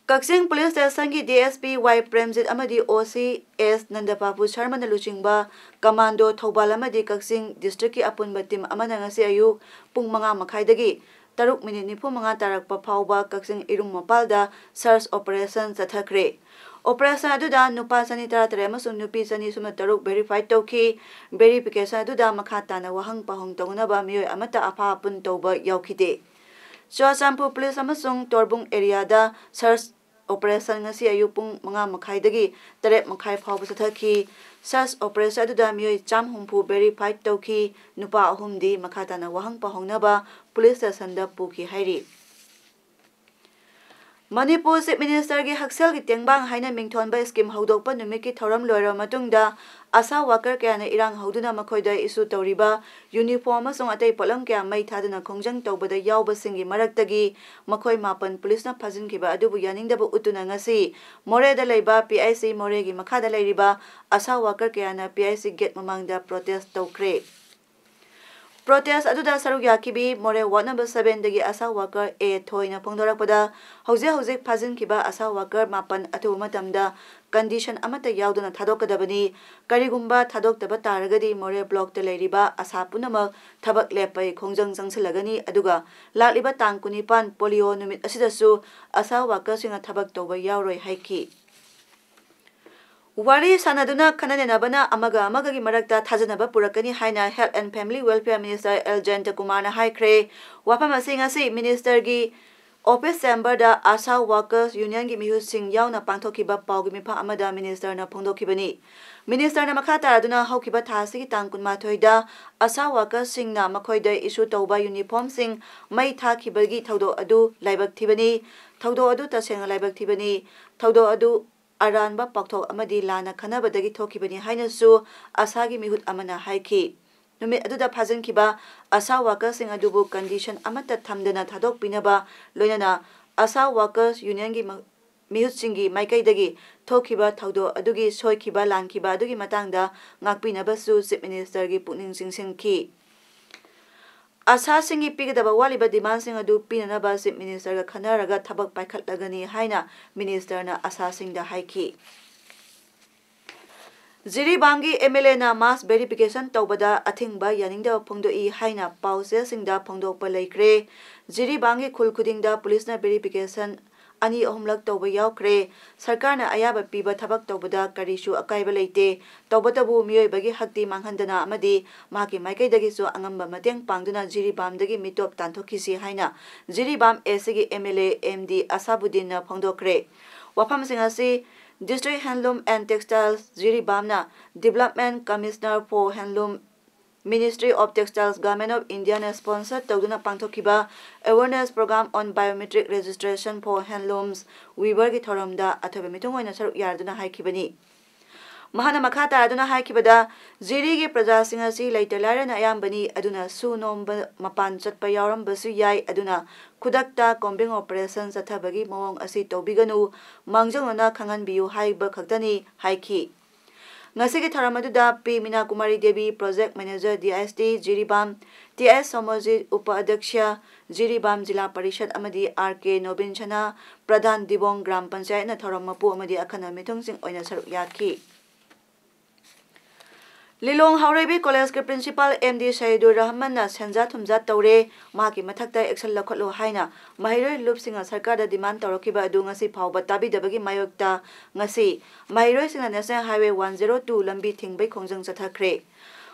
ꯀꯛꯆꯤꯡ police stationꯒꯤ DSP Y ꯄ꯭ꯔꯦꯝꯖꯤꯠ ꯑꯃꯗꯤ OC S ꯅꯟꯗꯕꯥꯕꯨ ꯁꯔꯃꯅ ꯂꯨꯆꯤꯡꯕ commando ꯊꯧꯕꯥꯜ ꯑꯃꯗꯤ ꯀꯛꯆꯤꯡ districtꯀꯤ ꯑꯄꯨꯟꯕ team ꯑꯃꯅ ꯉꯁꯤ ꯑꯌꯨꯛ ꯄꯨꯡ ꯃꯉꯥ ꯃꯈꯥꯏꯗꯒꯤ ꯇꯔꯨꯛ ꯃꯤꯅꯤꯠ ꯅꯤꯐꯨ ꯃꯉꯥ ꯇꯥꯔꯛꯄ ꯐꯥꯎꯕ ꯀꯛꯆꯤꯡ ꯏꯔꯨꯝ ꯃꯄꯥꯜꯗ search operation ꯆꯠꯊꯈ꯭ꯔꯦ꯫ Operation ꯑꯗꯨꯗ ꯅꯨꯄꯥ ꯆꯅꯤ ꯇꯔꯥ ꯇꯔꯦꯠ ꯑꯃꯁꯨꯡ ꯅꯨꯄꯤ ꯆꯅꯤ ꯁꯨꯞꯅ ꯇꯔꯨꯛ verify ꯇꯧꯈꯤ꯫ Verification ꯑꯗꯨꯗ ꯃꯈꯥ ꯇꯥꯅ ꯋꯥꯍꯪ ꯄꯥꯎꯍꯪ ꯇꯧꯅꯅꯕ ꯃꯤꯑꯣꯏ ꯑꯃꯠꯇ ꯑꯐꯥ ꯑꯄꯨꯟ ꯇꯧꯕ ꯌꯥꯎꯈꯤꯗꯦ꯫ ꯆꯨꯔꯥꯆꯥꯟꯄꯨꯔ police ꯑꯃꯁꯨꯡ ꯇꯣꯔꯕꯨꯡ areaꯗ search operation ꯉꯁꯤ ꯑꯌꯨꯛ ꯄꯨꯡ ꯃꯉꯥ ꯃꯈꯥꯏꯗꯒꯤ ꯇꯔꯦꯠ ꯃꯈꯥꯏ ꯐꯥꯎꯕ ꯆꯠꯊꯈꯤ꯫ Search operation ꯑꯗꯨꯗ ꯃꯤꯑꯣꯏ ꯆꯥꯝ ꯍꯨꯝꯐꯨ verify ꯇꯧꯈꯤ꯫ ꯅꯨꯄꯥ ꯑꯍꯨꯝꯗꯤ ꯃꯈꯥ ꯇꯥꯅ ꯋꯥꯍꯪ ꯄꯥꯎꯍꯪꯅꯕ police stationꯗ ꯄꯨꯈꯤ ꯍꯥꯏꯔꯤ꯫ ꯃꯅꯤꯄꯨꯔ Chief Ministerꯒꯤ ꯍꯛꯁꯦꯜꯒꯤ ꯇꯦꯡꯕꯥꯡ ꯍꯥꯏꯅ ꯃꯤꯡꯊꯣꯟꯕ scheme ꯍꯧꯗꯣꯛꯄ ꯅꯨꯃꯤꯠꯀꯤ ꯊꯧꯔꯝ ꯂꯣꯏꯔꯕ ꯃꯇꯨꯡꯗ, ASHA worker ꯀꯌꯥꯅ ꯏꯔꯥꯡ ꯍꯧꯗꯨꯅ ꯃꯈꯣꯏꯗ issue ꯇꯧꯔꯤꯕ uniform ꯑꯃꯁꯨꯡ ꯑꯇꯩ ꯄꯣꯠꯂꯝ ꯀꯌꯥ ꯃꯩ ꯊꯥꯗꯨꯅ ꯈꯣꯡꯖꯪ ꯇꯧꯕꯗ ꯌꯥꯎꯕꯁꯤꯡꯒꯤ ꯃꯔꯛꯇꯒꯤ ꯃꯈꯣꯏ ꯃꯥꯄꯟ policeꯅ ꯐꯥꯖꯤꯟꯈꯤꯕ ꯑꯗꯨꯕꯨ ꯌꯥꯅꯤꯡꯗꯕ ꯎꯠꯇꯨꯅ ꯉꯁꯤ ꯃꯣꯔꯦꯗ ꯂꯩꯕ PIC ꯃꯣꯔꯦꯒꯤ ꯃꯈꯥꯗ ꯂꯩꯔꯤꯕ ASHA worker ꯀꯌꯥꯅ PIC gate ꯃꯃꯥꯡꯗ protest ꯇꯧꯈ꯭ꯔꯦ꯫ Protest ꯑꯗꯨꯗ ꯁꯔꯨꯛ ꯌꯥꯈꯤꯕꯤ ꯃꯣꯔꯦ ward number sevenꯗꯒꯤ ASHA worker A ꯊꯣꯏꯅ ꯐꯣꯡꯗꯣꯔꯛꯄꯗ, ꯍꯧꯖꯤꯛ ꯍꯧꯖꯤꯛ ꯐꯥꯖꯤꯟꯈꯤꯕ ASHA worker ꯃꯥꯄꯟ ꯑꯊꯨꯕ ꯃꯇꯝꯗ condition ꯑꯃꯠꯇ ꯌꯥꯎꯗꯅ ꯊꯥꯗꯣꯛꯀꯗꯕꯅꯤ꯫ ꯀꯔꯤꯒꯨꯝꯕ ꯊꯥꯗꯣꯛꯇꯕ ꯇꯥꯔꯒꯗꯤ ꯃꯣꯔꯦ blockꯇ ꯂꯩꯔꯤꯕ ASHA ꯄꯨꯝꯅꯃꯛ ꯊꯕꯛ ꯂꯦꯞꯄꯒꯤ ꯈꯣꯡꯖꯪ ꯆꯪꯁꯤꯜꯂꯒꯅꯤ꯫ ꯑꯗꯨꯒ ꯂꯥꯛꯂꯤꯕ ꯇꯥꯡ ꯀꯨꯟꯅꯤꯄꯥꯟ polio ꯅꯨꯃꯤꯠ ꯑꯁꯤꯗꯁꯨ ASHA workerꯁꯤꯡꯅ ꯊꯕꯛ ꯇꯧꯕ ꯌꯥꯎꯔꯣꯏ ꯍꯥꯏꯈꯤ꯫ ꯋꯥꯔꯤ ꯁꯥꯟꯅꯗꯨꯅ ꯈꯟꯅ ꯅꯩꯅꯕꯅ ꯑꯃꯒ ꯑꯃꯒꯒꯤ ꯃꯔꯛꯇ ꯊꯥꯖꯅꯕ ꯄꯨꯔꯛꯀꯅꯤ ꯍꯥꯏꯅ Health and Family Welfare Minister L Jayanta ꯀꯨꯃꯥꯔꯅ ꯍꯥꯏꯈ꯭ꯔꯦ꯫ ꯋꯥꯐꯝ ꯑꯁꯤ ꯉꯁꯤ ministerꯒꯤ office chamberꯗ ASHA Workers Unionꯒꯤ ꯃꯤꯍꯨꯠꯁꯤꯡ ꯌꯥꯎꯅ ꯄꯥꯡꯊꯣꯛꯈꯤꯕ ꯄꯥꯎꯒꯤ ꯃꯤꯐꯝ ꯑꯃꯗ ministerꯅ ꯐꯣꯡꯗꯣꯛꯈꯤꯕꯅꯤ꯫ Ministerꯅ ꯃꯈꯥ ꯇꯥꯔꯗꯨꯅ ꯍꯧꯈꯤꯕ ꯊꯥ ꯑꯁꯤꯒꯤ ꯇꯥꯡ ꯀꯨꯟꯃꯥꯊꯣꯏꯗ ASHA workersꯁꯤꯡꯅ ꯃꯈꯣꯏꯗ issue ꯇꯧꯕ uniformꯁꯤꯡ ꯃꯩ ꯊꯥꯈꯤꯕꯒꯤ ꯊꯧꯗꯣꯛ ꯑꯗꯨ ꯂꯥꯏꯕꯛ ꯊꯤꯕꯅꯤ꯫ ꯊꯧꯗꯣꯛ ꯑꯗꯨ ꯇꯁꯦꯡꯅ ꯂꯥꯏꯕꯛ ꯊꯤꯕꯅꯤ꯫ ꯊꯧꯗꯣꯛ ꯑꯗꯨ ꯑꯔꯥꯟꯕ ꯄꯥꯎꯊꯣꯛ ꯑꯃꯗꯤ ꯂꯥꯟꯅ ꯈꯟꯅꯕꯗꯒꯤ ꯊꯣꯛꯈꯤꯕꯅꯤ ꯍꯥꯏꯅꯁꯨ ASHAꯒꯤ ꯃꯤꯍꯨꯠ ꯑꯃꯅ ꯍꯥꯏꯈꯤ꯫ ꯅꯨꯃꯤꯠ ꯑꯗꯨꯗ ꯐꯥꯖꯤꯟꯈꯤꯕ ASHA workersꯁꯤꯡ ꯑꯗꯨꯕꯨ condition ꯑꯃꯠꯇ ꯊꯝꯗꯅ ꯊꯥꯗꯣꯛꯄꯤꯅꯕ ꯂꯣꯏꯅꯅ ASHA Workers Unionꯒꯤ ꯃ-, ꯃꯤꯍꯨꯠꯁꯤꯡꯒꯤ ꯃꯥꯏꯀꯩꯗꯒꯤ ꯊꯣꯛꯈꯤꯕ ꯊꯧꯗꯣꯛ ꯑꯗꯨꯒꯤ ꯁꯣꯏꯈꯤꯕ ꯂꯥꯟꯈꯤꯕ ꯑꯗꯨꯒꯤ ꯃꯇꯥꯡꯗ ꯉꯥꯛꯄꯤꯅꯕꯁꯨ Chief Ministerꯒꯤ ꯄꯨꯛꯅꯤꯡ ꯆꯤꯡꯁꯤꯟꯈꯤ꯫ ASHAꯁꯤꯡꯒꯤ ꯄꯤꯒꯗꯕ ꯋꯥꯠꯂꯤꯕ demandꯁꯤꯡ ꯑꯗꯨ ꯄꯤꯅꯅꯕ Chief Ministerꯒ ꯈꯟꯅꯔꯒ ꯊꯕꯛ ꯄꯥꯏꯈꯠꯂꯒꯅꯤ ꯍꯥꯏꯅ ministerꯅ ASHAꯁꯤꯡꯗ ꯍꯥꯏꯈꯤ꯫ ꯖꯤꯔꯤꯕꯥꯝꯒꯤ MLAꯅ mass verification ꯇꯧꯕꯗ ꯑꯊꯤꯡꯕ ꯌꯥꯅꯤꯡꯗꯕ ꯐꯣꯡꯗꯣꯛꯏ ꯍꯥꯏꯅ ꯄꯥꯎꯆꯦꯁꯤꯡꯗ ꯐꯣꯡꯗꯣꯛꯄ ꯂꯩꯈ꯭ꯔꯦ꯫ ꯖꯤꯔꯤꯕꯥꯝꯒꯤ ꯈꯨꯜ ꯈꯨꯗꯤꯡꯗ policeꯅ verification ꯑꯅꯤ ꯑꯍꯨꯝꯂꯛ ꯇꯧꯕ ꯌꯥꯎꯈ꯭ꯔꯦ꯫ ꯁꯔꯀꯥꯔꯅ ꯑꯌꯥꯕ ꯄꯤꯕ ꯊꯕꯛ ꯇꯧꯕꯗ ꯀꯔꯤꯁꯨ ꯑꯀꯥꯏꯕ ꯂꯩꯇꯦ꯫ ꯇꯧꯕꯇꯕꯨ ꯃꯤꯑꯣꯏꯕꯒꯤ ꯍꯛꯇꯤ ꯃꯥꯡꯍꯟꯗꯅ ꯑꯃꯗꯤ ꯃꯍꯥꯛꯀꯤ ꯃꯥꯏꯀꯩꯗꯒꯤꯁꯨ ꯑꯉꯝꯕ ꯃꯇꯦꯡ ꯄꯥꯡꯗꯨꯅ ꯖꯤꯔꯤꯕꯥꯝꯗꯒꯤ ꯃꯤꯇꯣꯞ ꯇꯥꯟꯊꯣꯛꯈꯤꯁꯤ ꯍꯥꯏꯅ ꯖꯤꯔꯤꯕꯥꯝ ACꯒꯤ MLA ꯑꯦꯝ ꯗꯤ ꯑꯁꯥꯕꯨꯗꯤꯟꯅ ꯐꯣꯡꯗꯣꯛꯈ꯭ꯔꯦ꯫ ꯋꯥꯐꯝꯁꯤꯡ ꯑꯁꯤ District Handloom and Textiles ꯖꯤꯔꯤꯕꯥꯝꯅ Development Commissioner for Handloom, Ministry of Textiles, Government of Indiaꯅ sponsor ꯇꯧꯗꯨꯅ ꯄꯥꯡꯊꯣꯛꯈꯤꯕ Awareness Program on Biometric Registration for Handlooms Weaverꯒꯤ ꯊꯧꯔꯝꯗ ꯑꯊꯣꯏꯕ ꯃꯤꯊꯨꯡ ꯑꯣꯏꯅ ꯁꯔꯨꯛ ꯌꯥꯗꯨꯅ ꯍꯥꯏꯈꯤꯕꯅꯤ꯫ ꯃꯍꯥꯛꯅ ꯃꯈꯥ ꯇꯥꯗꯨꯅ ꯍꯥꯏꯈꯤꯕꯗ, ꯖꯤꯔꯤꯒꯤ ꯄ꯭ꯔꯖꯥꯁꯤꯡ ꯑꯁꯤ ꯂꯩꯇ ꯂꯥꯏꯔꯅ ꯑꯌꯥꯝꯕꯅꯤ, ꯑꯗꯨꯅ ꯁꯨ ꯅꯣꯝꯕ ꯃꯄꯥꯟ ꯆꯠꯄ ꯌꯥꯎꯔꯝꯕꯁꯨ ꯌꯥꯏ, ꯑꯗꯨꯅ ꯈꯨꯗꯛꯇ combing operation ꯆꯠꯊꯕꯒꯤ ꯃꯑꯣꯡ ꯑꯁꯤ ꯇꯧꯕꯤꯒꯅꯨ, ꯃꯥꯡꯖꯧꯅꯅ ꯈꯪꯍꯟꯕꯤꯌꯨ ꯍꯥꯏꯕ ꯈꯛꯇꯅꯤ ꯍꯥꯏꯈꯤ꯫ ꯉꯁꯤꯒꯤ ꯊꯧꯔꯝ ꯑꯗꯨꯗ P Meena Kumari Devi, Project Manager D I S T Jiribam, T S Somojit, ꯎꯄ ꯑꯗ꯭ꯌꯛꯁ ꯖꯤꯔꯤꯕꯥꯝ ꯖꯤꯂꯥ ꯄꯔꯤꯁꯠ ꯑꯃꯗꯤ ꯑꯥꯔ ꯀꯦ ꯅꯣꯕꯤꯟ ꯁꯅꯥ, ꯄ꯭ꯔꯙꯥꯟ ꯗꯤꯕꯣꯡ ꯒ꯭ꯔꯥꯝ ꯄꯟꯆꯥꯌꯠꯅ ꯊꯧꯔꯝ ꯃꯄꯨ ꯑꯃꯗꯤ ꯑꯈꯟꯅ ꯃꯤꯊꯨꯡꯁꯤꯡ ꯑꯣꯏꯅ ꯁꯔꯨꯛ ꯌꯥꯈꯤ꯫ ꯂꯤꯂꯣꯡ ꯍꯥꯎꯔꯩꯕꯤ ꯀꯣꯂꯦꯖꯀꯤ ꯄ꯭ꯔꯤꯟꯁꯤꯄꯥꯜ ꯑꯦꯝ ꯗꯤ ꯁꯍꯤꯗꯨꯔ ꯔꯍꯃꯟꯅ ꯁꯦꯟꯖꯥ ꯊꯨꯝꯖꯥ ꯇꯧꯔꯦ, ꯃꯍꯥꯛꯀꯤ ꯃꯊꯛꯇ ꯑꯦꯛꯁꯟ ꯂꯧꯈꯠꯂꯨ ꯍꯥꯏꯅ ꯃꯍꯩꯔꯣꯏ ꯂꯨꯞꯁꯤꯡꯅ ꯁꯔꯀꯥꯔꯗ ꯗꯤꯃꯥꯟ ꯇꯧꯔꯛꯈꯤꯕ ꯑꯗꯨ ꯉꯁꯤ ꯐꯥꯎꯕ ꯇꯥꯕꯤꯗꯕꯒꯤ ꯃꯥꯌꯣꯛꯇ ꯉꯁꯤ ꯃꯍꯩꯔꯣꯏꯁꯤꯡꯅ national highway one zero two ꯂꯝꯕꯤ ꯊꯤꯡꯕꯒꯤ ꯈꯣꯡꯖꯪ ꯆꯠꯊꯈ꯭ꯔꯦ꯫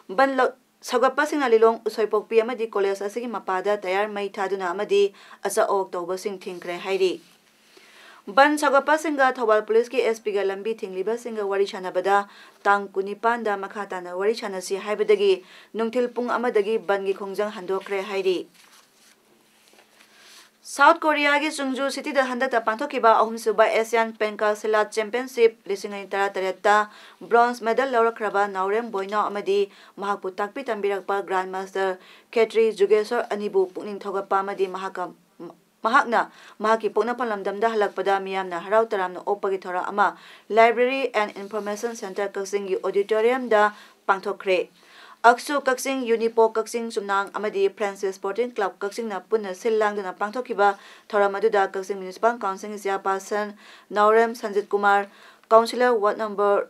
ꯕꯟ ꯂꯧ-, ꯁꯧꯒꯠꯄꯁꯤꯡꯅ ꯂꯤꯂꯣꯡ ꯎꯁꯣꯏꯄꯣꯛꯄꯤ ꯑꯃꯗꯤ ꯀꯣꯂꯦꯖ ꯑꯁꯤꯒꯤ ꯃꯄꯥꯗ ꯇꯌꯥꯔ ꯃꯩ ꯊꯥꯗꯨꯅ ꯑꯃꯗꯤ ꯑꯆꯥ ꯑꯋꯣꯛ ꯇꯧꯕꯁꯤꯡ ꯊꯤꯡꯈ꯭ꯔꯦ ꯍꯥꯏꯔꯤ꯫ ꯕꯟ ꯁꯧꯒꯠꯄꯁꯤꯡꯒ ꯊꯧꯕꯥꯜ ꯄꯨꯂꯤꯁꯀꯤ ꯑꯦꯁ ꯄꯤꯒ ꯂꯝꯕꯤ ꯊꯤꯡꯂꯤꯕꯁꯤꯡꯒ ꯋꯥꯔꯤ ꯁꯥꯟꯅꯕꯗ ꯇꯥꯡ ꯀꯨꯟꯅꯤꯄꯥꯟꯗ ꯃꯈꯥ ꯇꯥꯅ ꯋꯥꯔꯤ ꯁꯥꯟꯅꯁꯤ ꯍꯥꯏꯕꯗꯒꯤ ꯅꯨꯡꯊꯤꯜ ꯄꯨꯡ ꯑꯃꯗꯒꯤ ꯕꯟꯒꯤ ꯈꯣꯡꯖꯪ ꯍꯟꯗꯣꯛꯈ꯭ꯔꯦ ꯍꯥꯏꯔꯤ꯫ ꯁꯥꯎꯠ ꯀꯣꯔꯤꯌꯥꯒꯤ ꯆꯨꯡꯖꯨ ꯁꯤꯇꯤꯗ ꯍꯟꯗꯛꯇ ꯄꯥꯡꯊꯣꯛꯈꯤꯕ ꯑꯍꯨꯝꯁꯨꯕ ꯑꯦꯁꯤꯌꯥꯟ ꯄꯦꯡꯀꯥ ꯁꯤꯂꯥꯠ ꯆꯦꯝꯄꯤꯌꯟꯁꯤꯞ ꯂꯤꯁꯤꯡ ꯑꯅꯤ ꯇꯔꯥꯇꯔꯦꯠꯇ ꯕ꯭ꯔꯣꯟꯖ ꯃꯦꯗꯜ ꯂꯧꯔꯛꯈ꯭ꯔꯕ ꯅꯥꯎꯔꯦꯝ ꯕꯣꯏꯅꯥꯎ ꯑꯃꯗꯤ ꯃꯍꯥꯛꯄꯨ ꯇꯥꯛꯄꯤ ꯇꯝꯕꯤꯔꯛꯄ ꯒ꯭ꯔꯥꯟꯗ ꯃꯥꯁꯇꯔ ꯈꯦꯇ꯭ꯔꯤ ꯖꯨꯒꯦꯁꯣꯔ ꯑꯅꯤꯕꯨ ꯄꯨꯛꯅꯤꯡ ꯊꯧꯒꯠꯄ ꯑꯃꯗꯤ ꯃꯍꯥꯛꯀ, ꯃꯍꯥꯛꯅ ꯃꯍꯥꯛꯀꯤ ꯄꯣꯛꯅꯐꯝ ꯂꯝꯗꯝꯗ ꯍꯜꯂꯛꯄꯗ ꯃꯤꯌꯥꯝꯅ ꯍꯔꯥꯎ ꯇꯔꯥꯝꯅ ꯑꯣꯛꯄꯒꯤ ꯊꯧꯔꯝ ꯑꯃ Library and Information Centre ꯀꯛꯆꯤꯡꯒꯤ auditoriumꯗ ꯄꯥꯡꯊꯣꯛꯈ꯭ꯔꯦ꯫ ꯑꯛꯁꯨ ꯀꯛꯆꯤꯡ, ꯌꯨꯅꯤꯄꯣꯛ ꯀꯛꯆꯤꯡ ꯆꯨꯝꯅꯥꯡ ꯑꯃꯗꯤ ꯐ꯭ꯔꯦꯟꯁꯤꯁ ꯁ꯭ꯄꯣꯔꯇꯤꯡ ꯀ꯭ꯂꯕ ꯀꯛꯆꯤꯡꯅ ꯄꯨꯟꯅ ꯁꯤꯜ ꯂꯥꯡꯗꯨꯅ ꯄꯥꯡꯊꯣꯛꯈꯤꯕ ꯊꯧꯔꯝ ꯑꯗꯨꯗ ꯀꯛꯆꯤꯡ ꯃ꯭ꯌꯨꯅꯤꯁꯤꯄꯥꯜ ꯀꯥꯎꯟꯁꯤꯜꯒꯤ chairperson Naorem Sanjit Kumar, councillor ward number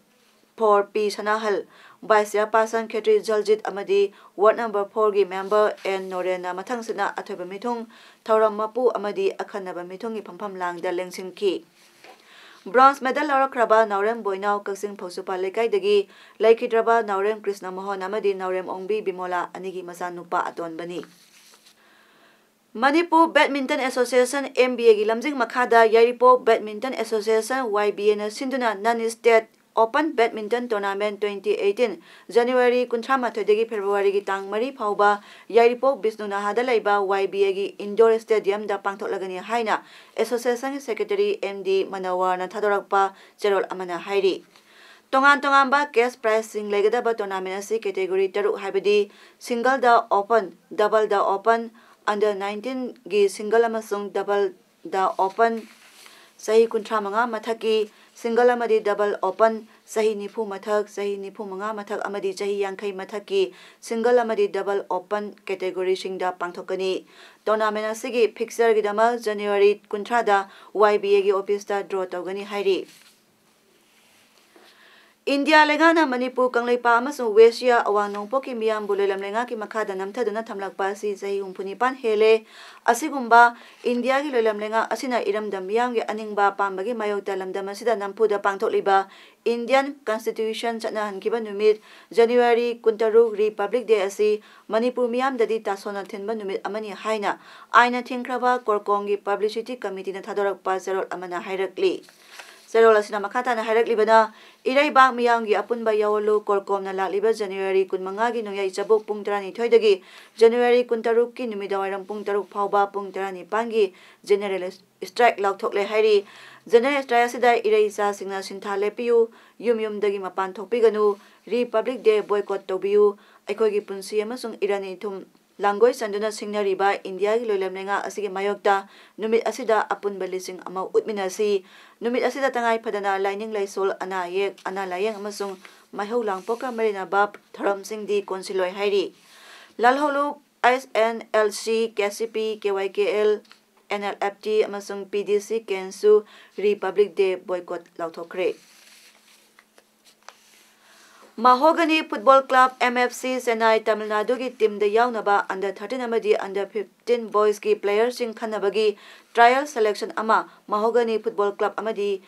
four P Sanahal, vice chairperson Khetri Joljit ꯑꯃꯗꯤ ꯋꯥꯔꯗ ꯅꯝꯕꯔ ꯐꯣꯔꯒꯤ ꯃꯦꯝꯕꯔ ꯑꯦꯟ ꯅꯣꯔꯦꯟꯅ ꯃꯊꯪꯁꯤꯠꯅ ꯑꯊꯣꯏꯕ ꯃꯤꯊꯨꯡ, ꯊꯧꯔꯝ ꯃꯄꯨ ꯑꯃꯗꯤ ꯑꯈꯟꯅꯕ ꯃꯤꯊꯨꯡꯒꯤ ꯐꯝꯐꯝ ꯂꯥꯡꯗ ꯂꯦꯡꯁꯤꯟꯈꯤ꯫ ꯕ꯭ꯔꯣꯟꯖ ꯃꯦꯗꯜ ꯂꯧꯔꯛꯈ꯭ꯔꯕ ꯅꯥꯎꯔꯦꯝ ꯕꯣꯏꯅꯥꯎ ꯀꯛꯆꯤꯡ ꯐꯧꯁꯨꯄꯥ ꯂꯩꯀꯥꯏꯗꯒꯤ ꯂꯩꯈꯤꯗ꯭ꯔꯕ ꯅꯥꯎꯔꯦꯝ ꯀ꯭ꯔꯤꯁꯅ ꯃꯣꯍꯟ ꯑꯃꯗꯤ ꯅꯥꯎꯔꯦꯝ ꯑꯣꯡꯕꯤ ꯕꯤꯃꯣꯂꯥ ꯑꯅꯤꯒꯤ ꯃꯆꯥꯅꯨꯄꯥ ꯑꯇꯣꯟꯕꯅꯤ꯫ Manipur badminton association, M B ꯑꯦꯒꯤ ꯂꯝꯖꯤꯡ ꯃꯈꯥꯗ ꯌꯥꯏꯔꯤꯄꯣꯛ ꯕꯦꯗꯃꯤꯟꯇꯟ ꯑꯦꯁꯣꯁꯤꯌꯦꯁꯟ, ꯋꯥꯏ ꯕꯤ ꯑꯦꯅ ꯁꯤꯟꯗꯨꯅ ꯅꯟ state open badminton tournament twenty eighteen January ꯀꯨꯟꯊ꯭ꯔꯥ ꯃꯥꯊꯣꯏꯗꯒꯤ ꯐꯦꯕ꯭ꯔꯨꯋꯥꯔꯤꯒꯤ ꯇꯥꯡ ꯃꯔꯤ ꯐꯥꯎꯕ ꯌꯥꯏꯔꯤꯄꯣꯛ ꯕꯤꯁꯅꯨ ꯅꯍꯥꯗ ꯂꯩꯕ ꯋꯥꯏ ꯕꯤ ꯑꯦꯒꯤ ꯏꯟꯗꯣꯔ ꯁ꯭ꯇꯦꯗꯤꯌꯝꯗ ꯄꯥꯡꯊꯣꯛꯂꯒꯅꯤ ꯍꯥꯏꯅ ꯑꯦꯁꯣꯁꯤꯌꯦꯁꯟꯒꯤ ꯁꯦꯀ꯭ꯔꯦꯇꯔꯤ ꯑꯦꯝ ꯗꯤ ꯃꯅꯣꯍꯔꯅ ꯊꯥꯗꯣꯔꯛꯄ ꯆꯦꯔꯣꯜ ꯑꯃꯅ ꯍꯥꯏꯔꯤ꯫ ꯇꯣꯉꯥꯟ ꯇꯣꯉꯥꯟꯕ ꯀꯦꯁ ꯄ꯭ꯔꯥꯏꯖꯁꯤꯡ ꯂꯩꯒꯗꯕ ꯇꯣꯔꯅꯥꯃꯦꯟꯠ ꯑꯁꯤ ꯀꯦꯇꯦꯒꯣꯔꯤ ꯇꯔꯨꯛ, ꯍꯥꯏꯕꯗꯤ ꯁꯤꯡꯒꯜꯗ ꯑꯣꯄꯟ, ꯗꯕꯜꯗ ꯑꯣꯄꯟ, ꯑꯟꯗꯔ ꯅꯥꯏꯟꯇꯤꯟꯒꯤ ꯁꯤꯡꯒꯜ ꯑꯃꯁꯨꯡ ꯗꯕꯜꯗ ꯑꯣꯄꯟ, ꯆꯍꯤ ꯀꯨꯟꯊ꯭ꯔꯥ ꯃꯉꯥ ꯃꯊꯛꯀꯤ ꯁꯤꯡꯒꯜ ꯑꯃꯗꯤ ꯗꯕꯜ ꯑꯣꯄꯟ, ꯆꯍꯤ ꯅꯤꯐꯨ ꯃꯊꯛ, ꯆꯍꯤ ꯅꯤꯐꯨ ꯃꯉꯥ ꯃꯊꯛ ꯑꯃꯗꯤ ꯆꯍꯤ ꯌꯥꯡꯈꯩ ꯃꯊꯛꯀꯤ ꯁꯤꯡꯒꯜ ꯑꯃꯗꯤ ꯗꯕꯜ ꯑꯣꯄꯟ ꯀꯦꯇꯦꯒꯣꯔꯤꯁꯤꯡꯗ ꯄꯥꯡꯊꯣꯛꯀꯅꯤ꯫ ꯇꯣꯔꯅꯥꯃꯦꯟꯠ ꯑꯁꯤꯒꯤ ꯐꯤꯛꯆꯔꯒꯤꯗꯃꯛ ꯖꯅꯋꯥꯔꯤ ꯀꯨꯟꯊ꯭ꯔꯥꯗ ꯋꯥꯏ ꯕꯤ ꯑꯦꯒꯤ ꯑꯣꯐꯤꯁꯇ ꯗ꯭ꯔꯣ ꯇꯧꯒꯅꯤ ꯍꯥꯏꯔꯤ꯫ ꯏꯟꯗꯤꯌꯥ ꯂꯩꯉꯥꯛꯅ ꯃꯅꯤꯄꯨꯔ, ꯀꯪꯂꯩꯄꯥꯛ ꯑꯃꯁꯨꯡ ꯋꯦꯁꯤꯌꯥ ꯑꯋꯥꯡ ꯅꯣꯡꯄꯣꯛꯀꯤ ꯃꯤꯌꯥꯝꯕꯨ ꯂꯣꯏꯂꯝ ꯂꯩꯉꯥꯛꯀꯤ ꯃꯈꯥꯗ ꯅꯝꯊꯗꯨꯅ ꯊꯝꯂꯛꯄ ꯑꯁꯤ ꯆꯍꯤ ꯍꯨꯝꯐꯨ ꯅꯤꯄꯥꯟ ꯍꯦꯜꯂꯦ꯫ ꯑꯁꯤꯒꯨꯝꯕ ꯏꯟꯗꯤꯌꯥꯒꯤ ꯂꯣꯏꯂꯝ ꯂꯩꯉꯥꯛ ꯑꯁꯤꯅ ꯏꯔꯝꯗꯝ ꯃꯤꯌꯥꯝꯒꯤ ꯑꯅꯤꯡꯕ ꯑꯄꯥꯝꯕꯒꯤ ꯃꯥꯌꯣꯛꯇ ꯂꯝꯗꯝ ꯑꯁꯤꯗ ꯅꯝꯐꯨꯗ ꯄꯥꯡꯊꯣꯛꯂꯤꯕ Indian Constitution ꯆꯠꯅꯍꯟꯈꯤꯕ ꯅꯨꯃꯤꯠ January ꯀꯨꯟꯇꯔꯨꯛ Republic Day ꯑꯁꯤ ꯃꯅꯤꯄꯨꯔ ꯃꯤꯌꯥꯝꯗꯗꯤ ꯇꯥꯁꯣꯟꯅ ꯊꯤꯟꯕ ꯅꯨꯃꯤꯠ ꯑꯃꯅꯤ ꯍꯥꯏꯅ ꯑꯥꯏꯟꯅ ꯊꯤꯡꯈ꯭ꯔꯕ ꯀꯣꯔꯀꯣꯝꯒꯤ Publicity Committeeꯅ ꯊꯥꯗꯣꯔꯛꯄ ꯆꯦꯔꯣꯜ ꯑꯃꯅ ꯍꯥꯏꯔꯛꯂꯤ꯫ ꯆꯦꯔꯣꯜ ꯑꯁꯤꯅ ꯃꯈꯥ ꯇꯥꯅ ꯍꯥꯏꯔꯛꯂꯤꯕꯅ, ꯏꯔꯩꯕꯥꯛ ꯃꯤꯌꯥꯝꯒꯤ ꯑꯄꯨꯟꯕ ꯌꯥꯑꯣꯜꯂꯨ ꯀꯣꯔꯀꯣꯝꯅ ꯂꯥꯛꯂꯤꯕ January ꯀꯨꯟꯃꯉꯥꯒꯤ ꯅꯣꯡꯌꯥꯏ ꯆꯕꯨꯛ ꯄꯨꯡ ꯇꯔꯥꯅꯤꯊꯣꯏꯗꯒꯤ January ꯀꯨꯟꯇꯔꯨꯛꯀꯤ ꯅꯨꯃꯤꯗꯥꯡꯋꯥꯏꯔꯝ ꯄꯨꯡ ꯇꯔꯨꯛ ꯐꯥꯎꯕ ꯄꯨꯡ ꯇꯔꯥꯅꯤꯄꯥꯟꯒꯤ General Strike ꯂꯥꯎꯊꯣꯛꯂꯦ ꯍꯥꯏꯔꯤ꯫ General Strike ꯑꯁꯤꯗ ꯏꯔꯩ ꯏꯆꯥꯁꯤꯡꯅ ꯁꯤꯟꯊꯥ ꯂꯦꯞꯄꯤꯌꯨ, ꯌꯨꯝ ꯌꯨꯝꯗꯒꯤ ꯃꯄꯥꯟ ꯊꯣꯛꯄꯤꯒꯅꯨ, Republic Day boycott ꯇꯧꯕꯤꯌꯨ, ꯑꯩꯈꯣꯏꯒꯤ ꯄꯨꯟꯁꯤ ꯑꯃꯁꯨꯡ ꯏꯔꯟ ꯏꯊꯨꯝ ꯂꯥꯡꯒꯣꯏ ꯆꯟꯗꯨꯅ ꯁꯤꯡꯅꯔꯤꯕ ꯏꯟꯗꯤꯌꯥꯒꯤ ꯂꯣꯏꯂꯝ ꯂꯩꯉꯥꯛ ꯑꯁꯤꯒꯤ ꯃꯥꯌꯣꯛꯇ ꯅꯨꯃꯤꯠ ꯑꯁꯤꯗ ꯑꯄꯨꯟꯕ ꯂꯤꯁꯤꯡ ꯑꯃ ꯎꯠꯃꯤꯟꯅꯁꯤ꯫ ꯅꯨꯃꯤꯠ ꯑꯁꯤꯗ ꯇꯉꯥꯏ ꯐꯗꯅ ꯂꯥꯏꯅꯤꯡ ꯂꯥꯏꯁꯣꯜ, ꯑꯅꯥ ꯑꯌꯦꯛ, ꯑꯅꯥ ꯂꯥꯌꯦꯡ ꯑꯃꯁꯨꯡ ꯃꯩꯍꯧ ꯂꯥꯡꯄꯣꯛꯀ ꯃꯔꯤ ꯂꯩꯅꯕ ꯊꯧꯔꯝꯁꯤꯡꯗꯤ ꯀꯣꯟꯁꯤꯜꯂꯣꯏ ꯍꯥꯏꯔꯤ꯫ ꯂꯥꯜꯍꯧꯂꯨꯞ, S N L C, K C P, K Y K L, N L F T ꯑꯃꯁꯨꯡ P D C ꯀꯦꯟꯁꯨ Republic Day boycott ꯂꯥꯎꯊꯣꯛꯈ꯭ꯔꯦ꯫ ꯃꯍꯣꯒꯅꯤ football club, M F C, Chennai, Tamil ꯅꯥꯗꯨꯒꯤ ꯇꯤꯝꯗ ꯌꯥꯎꯅꯕ under thirteen ꯑꯃꯗꯤ under fifteen boysꯀꯤ playerꯁꯤꯡ ꯈꯟꯅꯕꯒꯤ trial selection ꯑꯃ ꯃꯍꯣꯒꯅꯤ football club ꯑꯃꯗꯤ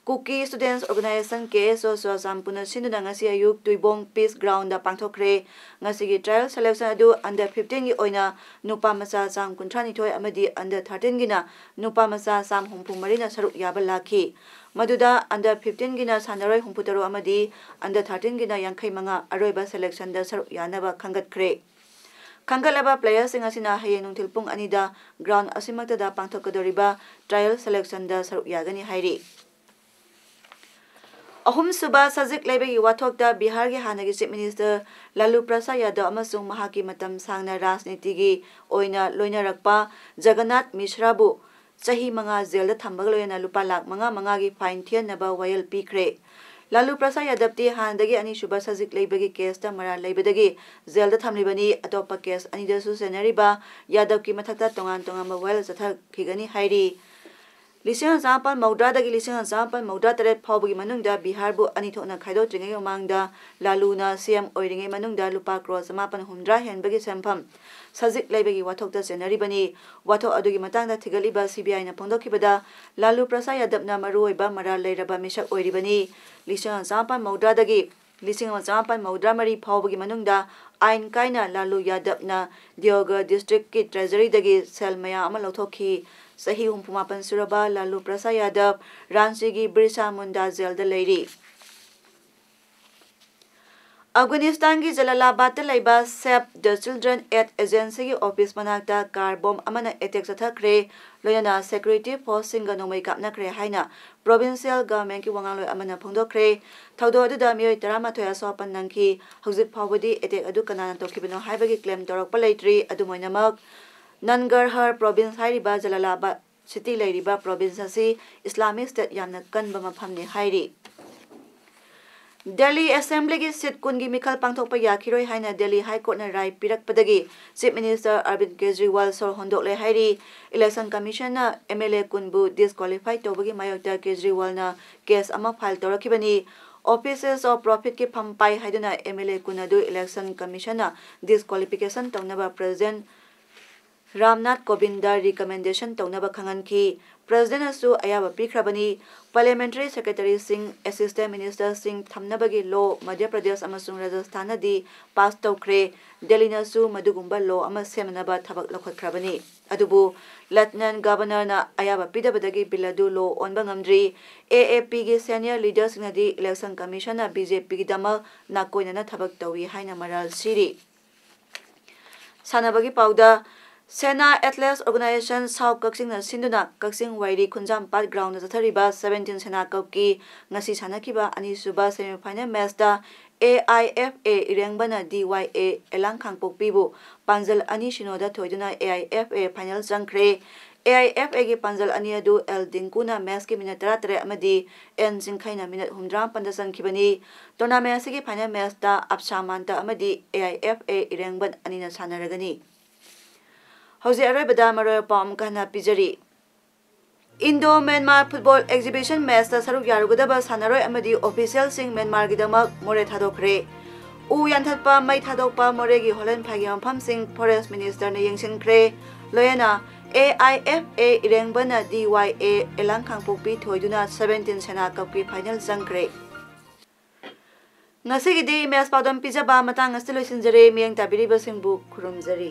ꯀꯨꯀꯤ Students Organisation, K S O, ꯆꯨꯔꯥꯆꯥꯟꯄꯨꯔꯅ ꯁꯤꯟꯗꯨꯅ ꯉꯁꯤ ꯑꯌꯨꯛ ꯇꯨꯏꯕꯣꯡ Peace Groundꯗ ꯄꯥꯡꯊꯣꯛꯈ꯭ꯔꯦ꯫ ꯉꯁꯤꯒꯤ trial selectionꯒꯤ ꯑꯣꯏꯅ ꯅꯨꯄꯥ ꯃꯆꯥ ꯆꯥꯝ ꯀꯨꯟꯊ꯭ꯔꯥ ꯅꯤꯊꯣꯏ ꯑꯃꯗꯤ under thirteenꯒꯤꯅ ꯅꯨꯄꯥ ꯃꯆꯥ ꯆꯥꯝ ꯍꯨꯝꯐꯨ ꯃꯔꯤꯅ ꯁꯔꯨꯛ ꯌꯥꯕ ꯂꯥꯛꯈꯤ꯫ ꯃꯗꯨꯗ under fifteenꯒꯤꯅ ꯁꯥꯟꯅꯔꯣꯏ ꯍꯨꯝꯐꯨ ꯇꯔꯨꯛ ꯑꯃꯗꯤ under thirteenꯒꯤꯅ ꯌꯥꯡꯈꯩ ꯃꯉꯥ ꯑꯔꯣꯏꯕ selectionꯗ ꯁꯔꯨꯛ ꯌꯥꯅꯕ ꯈꯟꯒꯠꯈ꯭ꯔꯦ꯫ ꯈꯟꯒꯠꯂꯕ playerꯁꯤꯡ ꯑꯁꯤꯅ ꯍꯌꯦꯡ ꯅꯨꯡꯊꯤꯜ ꯄꯨꯡ ꯑꯅꯤꯗ ground ꯑꯁꯤꯃꯛꯇꯗ ꯄꯥꯡꯊꯣꯛꯀꯗꯧꯔꯤꯕ trial selectionꯗ ꯁꯔꯨꯛ ꯌꯥꯒꯅꯤ ꯍꯥꯏꯔꯤ꯫ ꯑꯍꯨꯝꯁꯨꯕ ꯁꯖꯤꯛ ꯂꯩꯕꯒꯤ ꯋꯥꯊꯣꯛꯇ ꯕꯤꯍꯥꯔꯒꯤ ꯍꯥꯟꯅꯒꯤ Chief Minister ꯂꯥꯂꯨ ꯄ꯭ꯔꯁꯥꯗ ꯌꯥꯗꯕ ꯑꯃꯁꯨꯡ ꯃꯍꯥꯛꯀꯤ ꯃꯇꯝ ꯁꯥꯡꯅ ꯔꯥꯖꯅꯤꯇꯤꯒꯤ ꯑꯣꯏꯅ ꯂꯣꯏꯅꯔꯛꯄ ꯖꯒꯟꯅꯥꯊ ꯃꯤꯁ꯭ꯔꯥꯕꯨ ꯆꯍꯤ ꯃꯉꯥ ꯖꯦꯜꯗ ꯊꯝꯕꯒ ꯂꯣꯏꯅꯅ ꯂꯨꯄꯥ ꯂꯥꯈ ꯃꯉꯥ ꯃꯉꯥꯒꯤ fine ꯊꯤꯍꯟꯅꯕ ꯋꯥꯌꯦꯜ ꯄꯤꯈ꯭ꯔꯦ꯫ ꯂꯥꯂꯨ ꯄ꯭ꯔꯁꯥꯗ ꯌꯥꯗꯕꯇꯤ ꯍꯥꯟꯅꯗꯒꯤ ꯑꯅꯤꯁꯨꯕ ꯁꯖꯤꯛ ꯂꯩꯕꯒꯤ caseꯇ ꯃꯔꯥꯜ ꯂꯩꯕꯗꯒꯤ ꯖꯦꯜꯗ ꯊꯝꯂꯤꯕꯅꯤ꯫ ꯑꯇꯣꯞꯄ case ꯑꯅꯤꯗꯁꯨ ꯆꯦꯟꯅꯔꯤꯕ ꯌꯥꯗꯕꯀꯤ ꯃꯊꯛꯇ ꯇꯣꯉꯥꯟ ꯇꯣꯉꯥꯟꯕ ꯋꯥꯌꯦꯜ ꯆꯠꯊꯈꯤꯒꯅꯤ ꯍꯥꯏꯔꯤ꯫ ꯂꯤꯁꯤꯡ ꯑꯃ ꯆꯃꯥꯄꯟ ꯃꯧꯗ꯭ꯔꯥꯗꯒꯤ ꯂꯤꯁꯤꯡ ꯑꯃ ꯆꯃꯥꯄꯟ ꯃꯧꯗ꯭ꯔꯥ ꯇꯔꯦꯠ ꯐꯥꯎꯕꯒꯤ ꯃꯅꯨꯡꯗ ꯕꯤꯍꯥꯔꯕꯨ ꯑꯅꯤ ꯊꯣꯛꯅ ꯈꯥꯏꯗꯣꯛꯇ꯭ꯔꯤꯉꯩ ꯃꯃꯥꯡꯗ ꯂꯥꯂꯨꯅ ꯁꯤ ꯑꯦꯝ ꯑꯣꯏꯔꯤꯉꯩ ꯃꯅꯨꯡꯗ ꯂꯨꯄꯥ ꯀ꯭ꯔꯣꯔ ꯆꯃꯥꯄꯟ ꯍꯨꯝꯗ꯭ꯔꯥ ꯍꯦꯟꯕꯒꯤ ꯁꯦꯟꯐꯝ ꯁꯖꯤꯛ ꯂꯩꯕꯒꯤ ꯋꯥꯊꯣꯛꯇ ꯆꯦꯟꯅꯔꯤꯕꯅꯤ꯫ ꯋꯥꯊꯣꯛ ꯑꯗꯨꯒꯤ ꯃꯇꯥꯡꯗ ꯊꯤꯒꯠꯂꯤꯕ ꯁꯤ ꯕꯤ ꯑꯥꯏꯅ ꯐꯣꯡꯗꯣꯛꯈꯤꯕꯗ, ꯂꯥꯂꯨ ꯄ꯭ꯔꯁꯥꯗ ꯌꯥꯗꯕꯅ ꯃꯔꯨꯑꯣꯏꯕ ꯃꯔꯥꯜ ꯂꯩꯔꯕ ꯃꯤꯁꯛ ꯑꯣꯏꯔꯤꯕꯅꯤ꯫ ꯂꯤꯁꯤꯡ ꯑꯃ ꯆꯃꯥꯄꯟ ꯃꯧꯗ꯭ꯔꯥꯗꯒꯤ ꯂꯤꯁꯤꯡ ꯑꯃ ꯆꯃꯥꯄꯟ ꯃꯧꯗ꯭ꯔꯥ ꯃꯔꯤ ꯐꯥꯎꯕꯒꯤ ꯃꯅꯨꯡꯗ ꯑꯥꯏꯟ ꯀꯥꯏꯅ ꯂꯥꯂꯨ ꯌꯥꯗꯕꯅ ꯗꯤꯌꯣꯒꯔ ꯗꯤꯁꯇ꯭ꯔꯤꯛꯀꯤ ꯇ꯭ꯔꯦꯖꯔꯤꯗꯒꯤ ꯁꯦꯜ ꯃꯌꯥꯝ ꯑꯃ ꯂꯧꯊꯣꯛꯈꯤ꯫ ꯆꯍꯤ ꯍꯨꯝꯐꯨ ꯃꯥꯄꯟ ꯁꯨꯔꯕ ꯂꯥꯂꯨ ꯄ꯭ꯔꯁꯥꯗ ꯌꯥꯗꯕ ꯔꯥꯟꯆꯤꯒꯤ ꯕꯤꯔꯁꯥ ꯃꯨꯟꯗꯥ ꯖꯦꯜꯗ ꯂꯩꯔꯤ꯫ ꯑꯐꯒꯥꯅꯤꯁꯇꯥꯟꯒꯤ ꯖꯂꯥꯂꯥꯕꯥꯗꯇ ꯂꯩꯕ Save the Children Aid Agencyꯒꯤ ꯑꯣꯐꯤꯁ ꯃꯅꯥꯛꯇ ꯀꯥꯔ ꯕꯣꯝ ꯑꯃꯅ ꯑꯦꯇꯦꯛ ꯆꯠꯊꯈ꯭ꯔꯦ, ꯂꯣꯏꯅꯅ ꯁꯦꯀ꯭ꯌꯨꯔꯤꯇꯤ ꯐꯣꯔꯁꯁꯤꯡꯒ ꯅꯣꯡꯃꯩ ꯀꯥꯞꯅꯈ꯭ꯔꯦ ꯍꯥꯏꯅ ꯄ꯭ꯔꯣꯚꯤꯟꯁꯤꯌꯦꯜ ꯒꯚꯔꯟꯃꯦꯟꯠꯀꯤ ꯋꯥꯉꯥꯡꯂꯣꯏ ꯑꯃꯅ ꯐꯣꯡꯗꯣꯛꯈ꯭ꯔꯦ꯫ ꯊꯧꯗꯣꯛ ꯑꯗꯨꯗ ꯃꯤꯑꯣꯏ ꯇꯔꯥꯃꯥꯊꯣꯏ ꯑꯁꯣꯛ ꯑꯄꯟ ꯅꯪꯈꯤ꯫ ꯍꯧꯖꯤꯛ ꯐꯥꯎꯕꯗꯤ ꯑꯦꯇꯦꯛ ꯑꯗꯨ ꯀꯅꯥꯅ ꯇꯧꯈꯤꯕꯅꯣ ꯍꯥꯏꯕꯒꯤ ꯀ꯭ꯂꯦꯝ ꯇꯧꯔꯛꯄ ꯂꯩꯇ꯭ꯔꯤ꯫ ꯑꯗꯨꯝ ꯑꯣꯏꯅꯃꯛ, ꯅꯟꯒꯔꯍꯔ ꯄ꯭ꯔꯣꯚꯤꯟꯁ ꯍꯥꯏꯔꯤꯕ ꯖꯂꯥꯂꯥꯕꯥꯗ ꯁꯤꯇꯤ ꯂꯩꯔꯤꯕ ꯄ꯭ꯔꯣꯚꯤꯟꯁ ꯑꯁꯤ ꯏꯁꯂꯥꯃꯤꯛ ꯁ꯭ꯇꯦꯠ ꯌꯥꯝꯅ ꯀꯟꯕ ꯃꯐꯝꯅꯤ ꯍꯥꯏꯔꯤ꯫ ꯗꯦꯜꯂꯤ ꯑꯦꯁꯦꯝꯕ꯭ꯂꯤꯒꯤ ꯁꯤꯠ ꯀꯨꯟꯒꯤ ꯃꯤꯈꯜ ꯄꯥꯡꯊꯣꯛꯄ ꯌꯥꯈꯤꯔꯣꯏ ꯍꯥꯏꯅ ꯗꯦꯜꯂꯤ ꯍꯥꯏ ꯀꯣꯔꯠꯅ ꯔꯥꯏ ꯄꯤꯔꯛꯄꯗꯒꯤ ꯆꯤꯐ ꯃꯤꯅꯤꯁꯇꯔ ꯑꯔꯕꯤꯟꯗ ꯀꯦꯖꯔꯤꯋꯥꯜ ꯁꯣꯔ ꯍꯣꯟꯗꯣꯛꯂꯦ ꯍꯥꯏꯔꯤ꯫ ꯏꯂꯦꯛꯁꯟ ꯀꯃꯤꯁꯟꯅ ꯑꯦꯝ ꯑꯦꯜ ꯑꯦ ꯀꯨꯟꯕꯨ ꯗꯤꯁꯀ꯭ꯋꯥꯂꯤꯐꯥꯏ ꯇꯧꯕꯒꯤ ꯃꯥꯌꯣꯛꯇ ꯀꯦꯖꯔꯤꯋꯥꯜꯅ ꯀꯦꯁ ꯑꯃ ꯐꯥꯏꯜ ꯇꯧꯔꯛꯈꯤꯕꯅꯤ꯫ Offices of Profitꯀꯤ ꯐꯝ ꯄꯥꯏ ꯍꯥꯏꯗꯨꯅ ꯑꯦꯝ ꯑꯦꯜ ꯑꯦ ꯀꯨꯟ ꯑꯗꯨ ꯏꯂꯦꯛꯁꯟ ꯀꯃꯤꯁꯟꯅ ꯗꯤꯁꯀ꯭ꯋꯥꯂꯤꯐꯤꯀꯦꯁꯟ ꯇꯧꯅꯕ ꯄ꯭ꯔꯦꯁꯤꯗꯦꯟꯠ ꯔꯥꯝꯅꯥꯊ ꯀꯣꯕꯤꯟꯗ ꯔꯤꯀꯃꯦꯟꯗꯦꯁꯟ ꯇꯧꯅꯕ ꯈꯪꯍꯟꯈꯤ꯫ ꯄ꯭ꯔꯦꯁꯤꯗꯦꯟꯠꯅꯁꯨ ꯑꯌꯥꯕ ꯄꯤꯈ꯭ꯔꯕꯅꯤ꯫ ꯄꯥꯔꯂꯤꯌꯥꯃꯦꯟꯇꯔꯤ ꯁꯦꯀ꯭ꯔꯦꯇꯔꯤꯁꯤꯡ, ꯑꯦꯁꯤꯁꯇꯦꯟꯠ ꯃꯤꯅꯤꯁꯇꯔꯁꯤꯡ ꯊꯝꯅꯕꯒꯤ ꯂꯣ ꯃꯙ꯭ꯌ ꯄ꯭ꯔꯗꯦꯁ ꯑꯃꯁꯨꯡ ꯔꯥꯖꯁꯊꯥꯟꯅꯗꯤ ꯄꯥꯁ ꯇꯧꯈ꯭ꯔꯦ꯫ ꯗꯦꯜꯂꯤꯅꯁꯨ ꯃꯗꯨꯒꯨꯝꯕ ꯂꯣ ꯑꯃ ꯁꯦꯝꯅꯅꯕ ꯊꯕꯛ ꯂꯧꯈꯠꯈ꯭ꯔꯕꯅꯤ꯫ ꯑꯗꯨꯕꯨ ꯂꯦꯐꯇꯤꯅꯦꯟꯠ ꯒꯕꯔꯅꯔꯅ ꯑꯌꯥꯕ ꯄꯤꯗꯕꯗꯒꯤ ꯕꯤꯜ ꯑꯗꯨ ꯂꯣ ꯑꯣꯟꯕ ꯉꯝꯗ꯭ꯔꯤ꯫ ꯑꯦ ꯑꯦ ꯄꯤꯒꯤ ꯁꯦꯅꯤꯌꯔ ꯂꯤꯗꯔꯁꯤꯡꯅꯗꯤ ꯏꯂꯦꯛꯁꯟ ꯀꯃꯤꯁꯟꯅ ꯕꯤ ꯖꯦ ꯄꯤꯒꯤꯗꯃꯛ ꯅꯥꯀꯣꯏꯅꯅ ꯊꯕꯛ ꯇꯧꯏ ꯍꯥꯏꯅ ꯃꯔꯥꯜ ꯁꯤꯔꯤ꯫ ꯁꯥꯟꯅꯕꯒꯤ ꯄꯥꯎꯗ, ꯁꯦꯅꯥ ꯑꯦꯊꯂꯦꯠꯁ ꯑꯣꯔꯒꯅꯥꯏꯖꯦꯁꯟ ꯁꯥꯎꯠ ꯀꯛꯆꯤꯡꯅ ꯁꯤꯟꯗꯨꯅ ꯀꯛꯆꯤꯡ ꯋꯥꯏꯔꯤ ꯈꯨꯟꯖꯥꯝꯄꯥꯠ ꯒ꯭ꯔꯥꯎꯟꯗ ꯆꯠꯊꯔꯤꯕ ꯁꯕꯦꯟꯇꯤꯟ ꯁꯦꯅꯥ ꯀꯞꯀꯤ ꯉꯁꯤ ꯁꯥꯟꯅꯈꯤꯕ ꯑꯅꯤꯁꯨꯕ semifinal ꯃꯦꯆꯇ A I F A ꯏꯔꯦꯡꯕꯅ ꯗꯤ ꯋꯥꯏ ꯑꯦ ꯑꯦꯂꯥꯡ ꯈꯥꯡꯄꯣꯛꯄꯤꯕꯨ ꯄꯥꯟꯖꯜ ꯑꯅꯤ ꯁꯤꯅꯣꯗ ꯊꯣꯏꯗꯨꯅ ꯑꯦ ꯑꯥꯏ ꯑꯦꯐ ꯑꯦ ꯐꯥꯏꯅꯦꯜ ꯆꯪꯈ꯭ꯔꯦ꯫ ꯑꯦ ꯑꯥꯏ ꯑꯦꯐ ꯑꯦꯒꯤ ꯄꯥꯟꯖꯜ ꯑꯅꯤ ꯑꯗꯨ ꯑꯦꯜ ꯗꯤꯡꯀꯨꯅ ꯃꯦꯆꯀꯤ ꯃꯤꯅꯠ ꯇꯔꯥꯇꯔꯦꯠ ꯑꯃꯗꯤ ꯑꯦꯟ ꯆꯤꯡꯈꯩꯅ ꯃꯤꯅꯠ ꯍꯨꯝꯗ꯭ꯔꯥ ꯃꯥꯄꯟꯗ ꯆꯟꯈꯤꯕꯅꯤ꯫ ꯇꯣꯔꯅꯥꯃꯦꯟꯠ ꯑꯁꯤꯒꯤ ꯐꯥꯏꯅꯦꯜ ꯃꯦꯆꯇ ꯑꯞꯁꯥ ꯃꯥꯟꯇ ꯑꯃꯗꯤ ꯑꯦ ꯑꯥꯏ ꯑꯦꯐ ꯑꯦ ꯏꯔꯦꯡꯕꯟ ꯑꯅꯤꯅ ꯁꯥꯟꯅꯔꯒꯅꯤ꯫ ꯍꯧꯖꯤꯛ ꯑꯔꯣꯏꯕꯗ ꯃꯔꯨꯑꯣꯏꯕ ꯄꯥꯎ ꯑꯃꯨꯛꯀ ꯍꯟꯅ ꯄꯤꯖꯔꯤ꯫ Indo Myanmar Football Exhibition Matchꯇ ꯁꯔꯨꯛ ꯌꯥꯔꯨꯒꯗꯕ ꯁꯥꯟꯅꯔꯣꯏ ꯑꯃꯗꯤ officialꯁꯤꯡ ꯃ꯭ꯌꯥꯟꯃꯥꯔꯒꯤꯗꯃꯛ ꯃꯣꯔꯦ ꯊꯥꯗꯣꯛꯈ꯭ꯔꯦ꯫ ꯎ ꯌꯥꯟꯊꯠꯄ, ꯃꯩ ꯊꯥꯗꯣꯛꯄ, ꯃꯣꯔꯦꯒꯤ ꯍꯣꯂꯟꯐꯥꯏꯒꯤ ꯃꯐꯝꯁꯤꯡ Forest Ministerꯅ ꯌꯦꯡꯁꯤꯟꯈ꯭ꯔꯦ꯫ ꯂꯣꯏꯅꯅ ꯑꯦ ꯑꯥꯏ ꯑꯦꯐ ꯑꯦ ꯏꯔꯦꯡꯕꯅ ꯗꯤ ꯋꯥꯏ ꯑꯦ ꯑꯦꯂꯥꯡ ꯀꯥꯡꯄꯣꯛꯄꯤ ꯊꯣꯏꯗꯨꯅ seventeen Sena Cupꯀꯤ final ꯆꯪꯈ꯭ꯔꯦ꯫ ꯉꯁꯤꯒꯤꯗꯤ ꯃꯦꯁ ꯄꯥꯎꯗꯝ ꯄꯤꯖꯕ ꯃꯇꯥꯡ ꯑꯁꯤꯗ ꯂꯣꯏꯁꯤꯟꯖꯔꯦ꯫ ꯃꯤꯠꯌꯦꯡ ꯇꯥꯕꯤꯔꯤꯕꯁꯤꯡꯕꯨ ꯈꯨꯔꯨꯝꯖꯔꯤ꯫